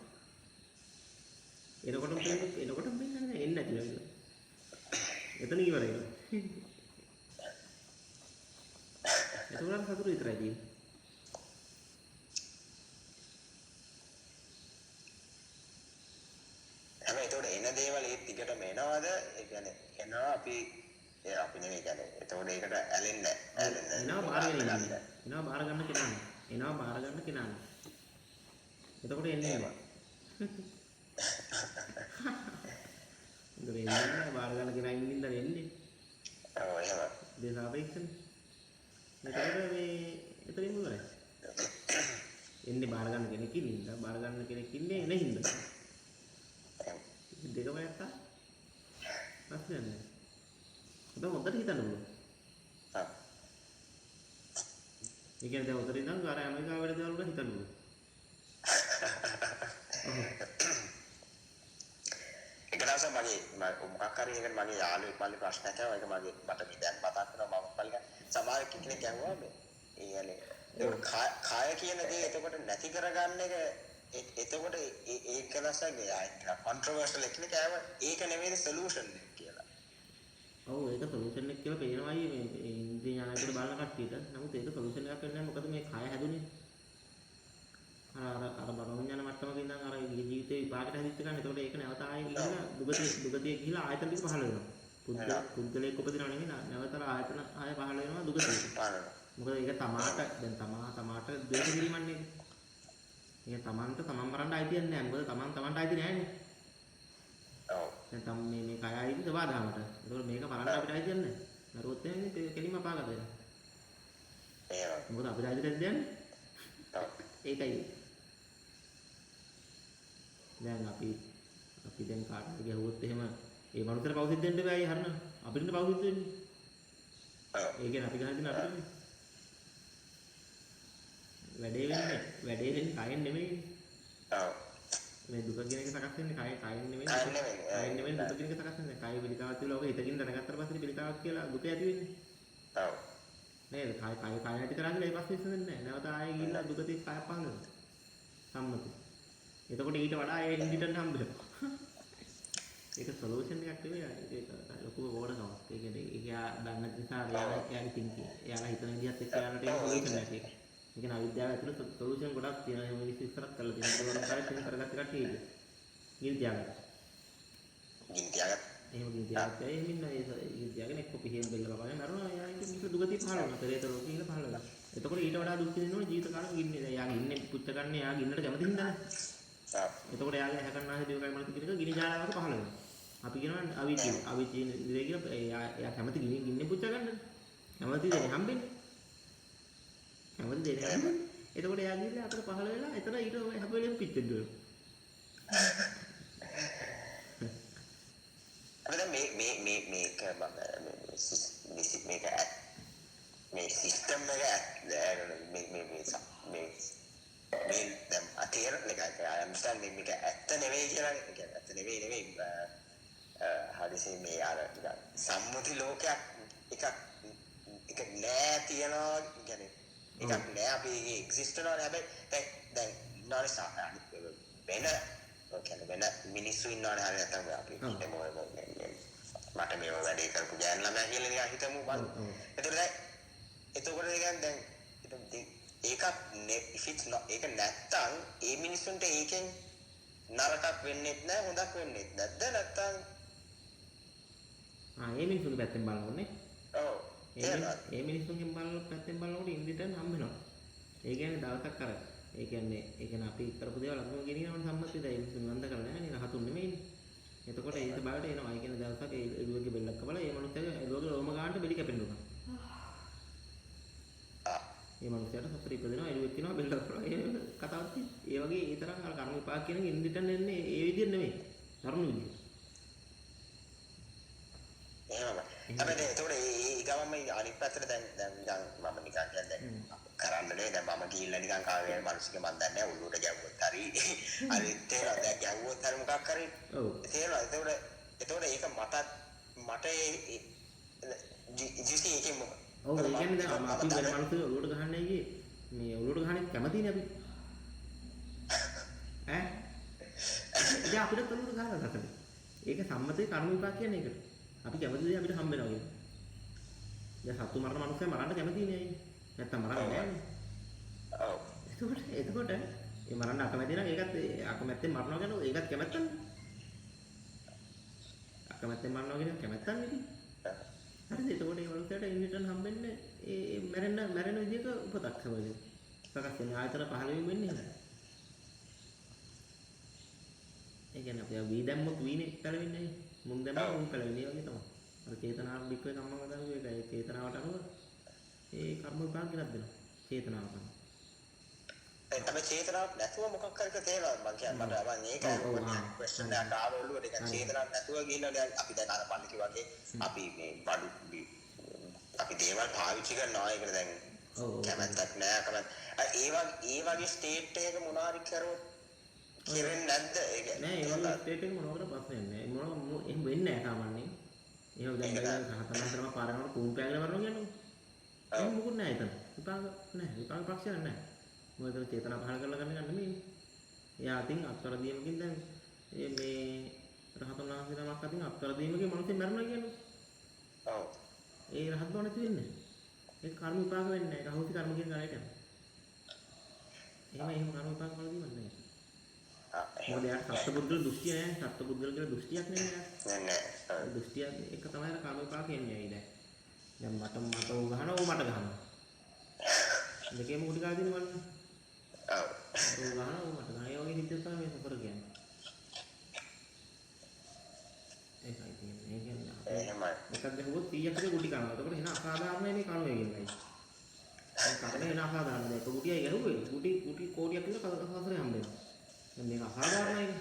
එනකොටම පේන්නේ එනකොටම පේන්නේ නැහැ එන්නේ නැති වෙනවා. එතන ඉවරයි. එතකොට සතුරු විතරයි තියෙන්නේ. හැබැයි එතකොට එන දේවල් ඒත් දිගටම එනවද? ඒ කියන්නේ එනවා අපි ඒ අපි නෙමෙයි කියන්නේ. එතකොට ඒකට ඇලෙන්නේ නැහැ. ඇලෙන්නේ එනවා බාර ගන්න. එනවා බාර ගන්න කෙනා නෑ. එනවා බාර ගන්න කෙනා නෑ. එතකොට එන්නේ නෑ. එතකොට එන්නේ නෑ බාර ගන්න කෙනා ඉන්න ඉඳලා එන්නේ. ඔව් එහෙම. දේ සාපේක්ෂනේ. එතකොට මේ එතනින් ඉවරයි. එන්නේ බාර ගන්න කෙනෙක් ඉන්න හින්දා බාර ගන්න කෙනෙක් ඉන්නේ එන හින්දා. දෙකම නැත්තා ප්‍රශ්නයක් නෑ. ඔබ හොඳට හිතන්න පුළුවන්. ඔව්. ඒ කියන්නේ දැන් උතරින් ඉඳන් අර ඇමරිකාව වෙන දේවල් වල හිතන්න පුළුවන්. ඔව්. එක දවසක් මගේ මොකක් හරි එකකට මගේ යාළුවෙක් මල්ලි ප්‍රශ්නයක් ඇහුවා. ඒක මගේ මට මේ දැන් මතක් වෙනවා මම මල්ලි සමහර කෙනෙක් ඇහුවා මේ ඒ කියන්නේ කය කියන දේ එතකොට නැති කරගන්න එක එතකොට ඒක දවසක් කොන්ට්‍රොවර්ෂල් එකක් ඇහුවා. ඒක නෙවෙයි සොලියුෂන් එක කියලා. ඔව් ඒක සොලියුෂන් එක කියලා පේනවා අයියේ මේ ඉන්ද්‍රිය ඥානයකට බලන කට්ටියට. නමුත් ඒක සොලියුෂන් එකක් වෙන්නේ නැහැ. මොකද මේ කය හැදුනේ අර අර අර මනෝවිඤ්ඤාණ මට්ටමක ඉඳන් අර ජීවිතේ විපාකයට හැදිච්ච ගන්න. එතකොට ඒක නැවත ආයෙ ගිහිල්ලා දුගතිය ගිහිල්ලා ආයතන ටික පහළ වෙනවා. පුද්ගලයෙක් උපදිනව නෙමෙයි නැවත අර ආයතන ආයෙ පහළ වෙනවා දුගතියට. මොකද ඒක තමාට දැන් තමාට ද්වේෂ කිරීමක් නේද? ඒක තමන්ට තමන් මරන්න අයිතියක් නෑ. මොකද තමන් තමන්ට අයිති නෑනේ. ඔව්. දැන් තම මේ මේ කය අයිති සබාධමට. ඒතකොට මේක මරන්න අපිට අයිතියක් නෑ. මරුවොත් එහෙම කෙලින්ම අපාගත වෙනවා. එහෙම. මොකද අපිට අයිති නැද්ද යන්නේ? ඔව්. ඒකයි. දැන් අපි අපි දැන් කාටද ගැහුවොත් එහෙම ඒ මනුස්සයට පව් සිද්ධ වෙන්න බෑ අය හරින. අපිටනේ පව් සිද්ධ වෙන්නේ. ඔව්. ඒ කියන්නේ අපි ගහන දින අපිටනේ. වැඩේ වෙන්නේ වැඩේ වෙන්නේ කයෙන් නෙමෙයි. ඔව්. මේ දුක කියන එක සකස් වෙන්නේ කය කයෙන් නෙමෙයි. කයෙන් නෙමෙයි. කයෙන් නෙමෙයි දුක කියන එක සකස් වෙන්නේ. කය පිළිකාවක් තියලා ඔක හිතකින් දැනගත්තට පස්සේ පිළිකාවක් කියලා දුක ඇති වෙන්නේ. ඔව්. නේද? කය කය කය නැති කරා කියලා ඒ පස්සේ විසඳෙන්නේ නැහැ. නැවත ආයෙ ගිහිල්ලා දුක තිස් කයක් පහළ වෙනවා. සම්මති. එතකොට ඊට වඩා ඒ ඉන්ඩිටන් හම්බ වෙනවා. ඒක සොලියුෂන් එකක් නෙමෙයි. ඒක ලොකු ඕනකමක්. ඒ කියන්නේ ඒක එයා දන්නේ නැති නිසා එයාලා එයාගේ තින්කින්. එයාලා හිතන විදිහත් එක්ක එයාලට ඒක සොලියුෂන් එකක් ඒක. ඒ කියන්නේ අවිද්‍යාව ඇතුළේ සොලියුෂන් ගොඩක් තියෙනවා. එහෙම මිනිස්සු ඉස්සරත් කරලා තියෙනවා. ඒකට කාලේ එහෙම කරගත්ත කට්ටිය ඉන්නේ. ගිනි තියාගත්තා. ගිනි තියාගත්තා. එහෙම ගිනි තියාගත්තා. එහෙම ඉන්න ඒ ගිනි තියාගෙන එක්ක පිහින් බෙල්ල කපාගෙන මැරුණා. එයා ඉතින් මිනිස්සු දුගතිය පහළ වුණා. පෙරේත ලෝකෙ කියලා පහළ වුණා. එතකොට ඊට වඩා දුක් විඳින්න ඕනේ ජීවිත කාලෙම ගින්නේ. දැන් එයා ගින්නේ පුච්ච ගන්න එයා ගින්නට කැමති හින්දානේ. එතකොට එයාගේ ඇහැ කන නාසය දිව කය මනස කියන එක ගිනි ජාලාවක පහළ වෙනවා. අපි කියනවා අවිජ්ජ අවිජ්ජ ඉන්ද්‍රිය කියලා එයා එයා කැමති ගිනි ගින්නේ පුච්ච ගන්නනේ. කැමති දෙනේ හම්බෙන්නේ. කැමති දෙනේ හම්බෙන්නේ. එතකොට එයා ගිහිල්ලා අතට පහළ වෙලා එතන ඊට හැම වෙලෙම පිච්චෙන්න වෙනවා. අපිට මේ මේ මේ මේක මම මේ මේක මේ සිස්ටම් එක මේ මේ මේ මේ මේ දැන් අතේර like I understand මේ මේක ඇත්ත නෙවෙයි කියලා. ඒ කියන්නේ ඇත්ත නෙවෙයි නෙවෙයි හදිසියෙ මේ අර නිකන් සම්මුති ලෝකයක් එකක් එක නෑ තියනවා කියන්නේ එකක් නෑ අපි ඒකේ එක්සිස්ට් වෙනවා. හැබැයි දැන් දැන් ඉන්නවනේ වෙන ඔය කියන්නේ වෙන මිනිස්සු ඉන්නවනේ. හරි නැත්නම් අපි හිතමු මට මේව වැඩේ කරපු ගෑනු ළමයා කියලා නිකන් හිතමු බං. එතකොට දැන් එතකොට නිකන් දැන් ඒකක් if it's not ඒක නැත්තම් ඒ මිනිස්සුන්ට ඒකෙන් නරකක් වෙන්නෙත් නෑ හොඳක් වෙන්නෙත් නැද්ද නැත්තම් ආ ඒ මිනිස්සුන්ගේ පැත්තෙන් බලනකොටනේ. ඔව්. ඒ මිනිස්සුන්ගෙන් බලන පැත්තෙන් බලනකොට ඉන්දිටන් හම්බ වෙනවා. ඒ කියන්නේ දවසක් අර ඒ කියන්නේ ඒ කියන්නේ අපි කරපු දේවල් අපිම ගෙනියනවනේ සම්මතිය. දැන් ඒ මිනිස්සු නිවන් දැකලා නැහැ නේ, රහතුන් නෙමෙයිනේ. එතකොට ඒ ස්වභාවයට එනවා. ඒ කියන්නේ දවසක් ඒ එළුවගේ බෙල්ලක් කපලා ඒ මනුස්සයාගේ එළුවගේ රෝම ගන්නට බෙලි කැපෙන්න උනා. ඒ මනුස්සයාට සතර ඉපදෙනවා, එළුවෙක් වෙනවා, බෙල්ලක් කපනවා. ඒ කතාවක් තියෙනවා. ඒ වගේ ඒ තරම් අර කර්ම විපාක කියන එක ඉන්දිටන් එන්නේ ඒ විදිහට නෙමෙයි. දරුණු විදිහට. එහෙමයි. හැබැයි එතකොට ඒ ඒ ගමන්ම අනිත් පැත්තට දැන් දැන් නිකන් මම නිකන් කියන්නේ දැන් කරන්න නෙවෙයි දැන් මම ගිහිල්ලා නිකන් කාගේ මිනිස්සුගේ මන් දන්නේ නැහැ ඔළුවට ගැව්වොත් හරි හරි තේරෙනවද දැන් ගැව්වොත් හරි මොකක් හරි ඔව් තේරෙනවද. එතකොට එතකොට ඒක මටත් මට ඒ ජීසී එකේ මොකක් ඔව් ඒ කියන්නේ දැන් අපි වෙන මිනිස්සු ඔළුවට ගහන්නේ ගියේ මේ ඔළුවට ගහන්නේ කැමතිනේ අපි. ඈ ඉතින් අපිට ඔළුවට ගහලා නැතනේ. ඒක සම්මතයේ කර්ම විපාක කියන්නේ ඒකට. අපි කැමති දේ අපිට හම්බ වෙනවා කියන්නේ. දැන් සත්තු මරන මනුස්සයා මරන්න කැමති නේ අයියේ. නැත්තම් මරන්නේ නෑනේ. ඔව්. එතකොට එතකොට ඒ මරන්න අකමැති නම් ඒකත් අකමැත්තෙන් මරනවා කියන්නේ ඒකත් කැමැත්තනේ. අකමැත්තෙන් මරනවා කියන්නේ කැමැත්තක් නේ. හරිද? එතකොට මේ මනුස්සයාට ඉන් රිටර්න් හම්බෙන්නේ ඒ මැරෙන්න මැරෙන විදිහක උපතක් සමග. සකස් වෙන ආයතන පහළ වීම වෙන්නේ එහෙම. ඒ කියන්නේ අපි වී දැම්මොත් වීනේ පැලවෙන්නේ නේ. මුන් දැම්මම මුන් පැලවෙන්නේ ඒ වගේ තමයි. අර චේතනාව බික්කේ කම්මං වදාන ඒකයි. ඒ චේතනාවට අනුව ඒ කර්ම විපාක ගෙනත් දෙනවා. චේතනාවට අනුව. ඒ තමයි චේතනාවක් නැතුව මොකක් හරි තේරෙනවා මං කියන්නේ මට මං ඒක ක්වෙස්චන් එකක් ආව ඔළුවට. ඒක චේතනාවක් නැතුව ගිහිල්ලා දැන් අපි දැන් අර පල්ලි කිව්වා වගේ අපි මේ බඩු අපි දේවල් පාවිච්චි කරනවා. ඒකට දැන් කැමැත්තක් නෑ කැමැත්ත ඒ වගේ ඒ වගේ ස්ටේට් එකක මොනවා හරි කරොත් කෙරෙන්නේ නැද්ද? ඒක නෑ ඒ වගේ ස්ටේට් එක මොනවාකට ප්‍රශ්නයක් නෑ. මොනවා එහෙම වෙන්නේ නෑ සාමාන්‍යයෙන්. එහෙම දැන් රහතන් වහන්සේනම පාර යනකොට කූන් පෑගෙන මරනවා කියන්නේ. එහෙම මොකුත් නෑ එතන. විපාක නෑ. විපාක පක්ෂයක් නෑ. මොකද එතන චේතනා පහල කරලා ගන්න එක නෙමෙයි. එයා අතින් අත්වරදීමකින් දැන් මේ මේ රහතන් වහන්සේ නමක් අතින් අත්වරදීමකින් මිනිස්සු මැරුණා කියන්නේ. ඔව්. ඒ රහත් බව නැති වෙන්නේ. ඒක කර්ම විපාක වෙන්නේ නෑ. ඒක අහෝසි කර්ම කියන ගණයට යනවා. එහෙම එහෙම කර්ම විපාක වල දීමක් නෑ. මොකද එයාට සත්පුද්ගල දෘෂ්ටිය නෑ. සත්පුද්ගල කියලා දෘෂ්ටියක් නෑ එයාට. නෑ නෑ. ඒ දෘෂ්ටිය එක තමයි අර කර්ම විපාක එන්නේ ඇයි දැන්. දැන් මට මට ඌ ගහනවා ඌ මට ගහනවා. දෙකේම කුටි කාලා තියෙන බලන්න. ඔව්. ඌ ගහනවා ඌ මට ගහනවා. ඒ වගේ සිද්ධියක් තමයි මේ සතර කියන්නේ. ඒකයි තියෙන්නේ. ඒ කියන්නේ එහෙමයි. එකක් ගැහුවොත් 100ක් විතර ගුටි කනවා. එතකොට එන අසාධාරණයි මේ කණුවේ කියලායි. දැන් කර්ම එන අසාධාරණයි. එක ගුටියයි ගැහුවේ. ගුටි ගුටි කෝටියක් විතර සසරේ හම්බ වෙනවා. දැන් මේක අසාධාරණයිනේ.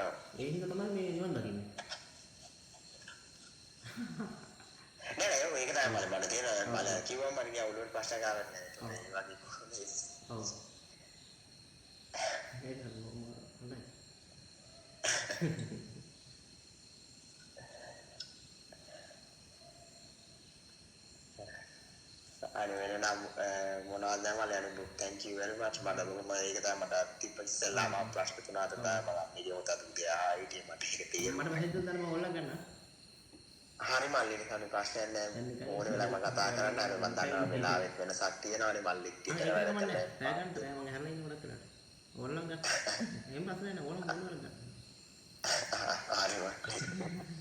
ඔව්. ඒ හින්දා තමයි මේ නිවන් දකින්නේ. නෑ නෑ ඒක තමයි මට මට තේරෙනවා. මම කිව්වම මට නිකන් ඔළුවට ප්‍රශ්න ආවත් නෑ. ඒ වගේ ඔව්. ඒක හොඳයි. අනේ වෙන නම් මොනවද මම යන්නේ. Thank you very much. මට බොහොම ඒක තමයි මට තිබ්බ ඉස්සෙල්ලාම ප්‍රශ්න තුන අතර තමයි මම වීඩියෝ උතත් ගියා හිටියේ, මට ඒක තේරුණා. මට මැසේජ් දුන්නා නම් මම ඕල්ලන් ගන්න. හරි මල්ලි, නිකන් ප්‍රශ්නයක් නෑ. ඕන වෙලාවක මම කතා කරන්න. අර මම දන්නවා වෙලාවෙත් වෙනසක් තියෙනවානේ මල්ලිත් ගෙදර වැඩ කරලා. රෑ ගන්න රෑ මම හැරලා ඉන්න ගොඩක් වෙලාට. ඕල්ලන් ගන්න. එහෙම ප්‍රශ්නයක් නෑ, ඕල්ලන් ඕන වෙලාවක ගන්න. හරි මල්ලි.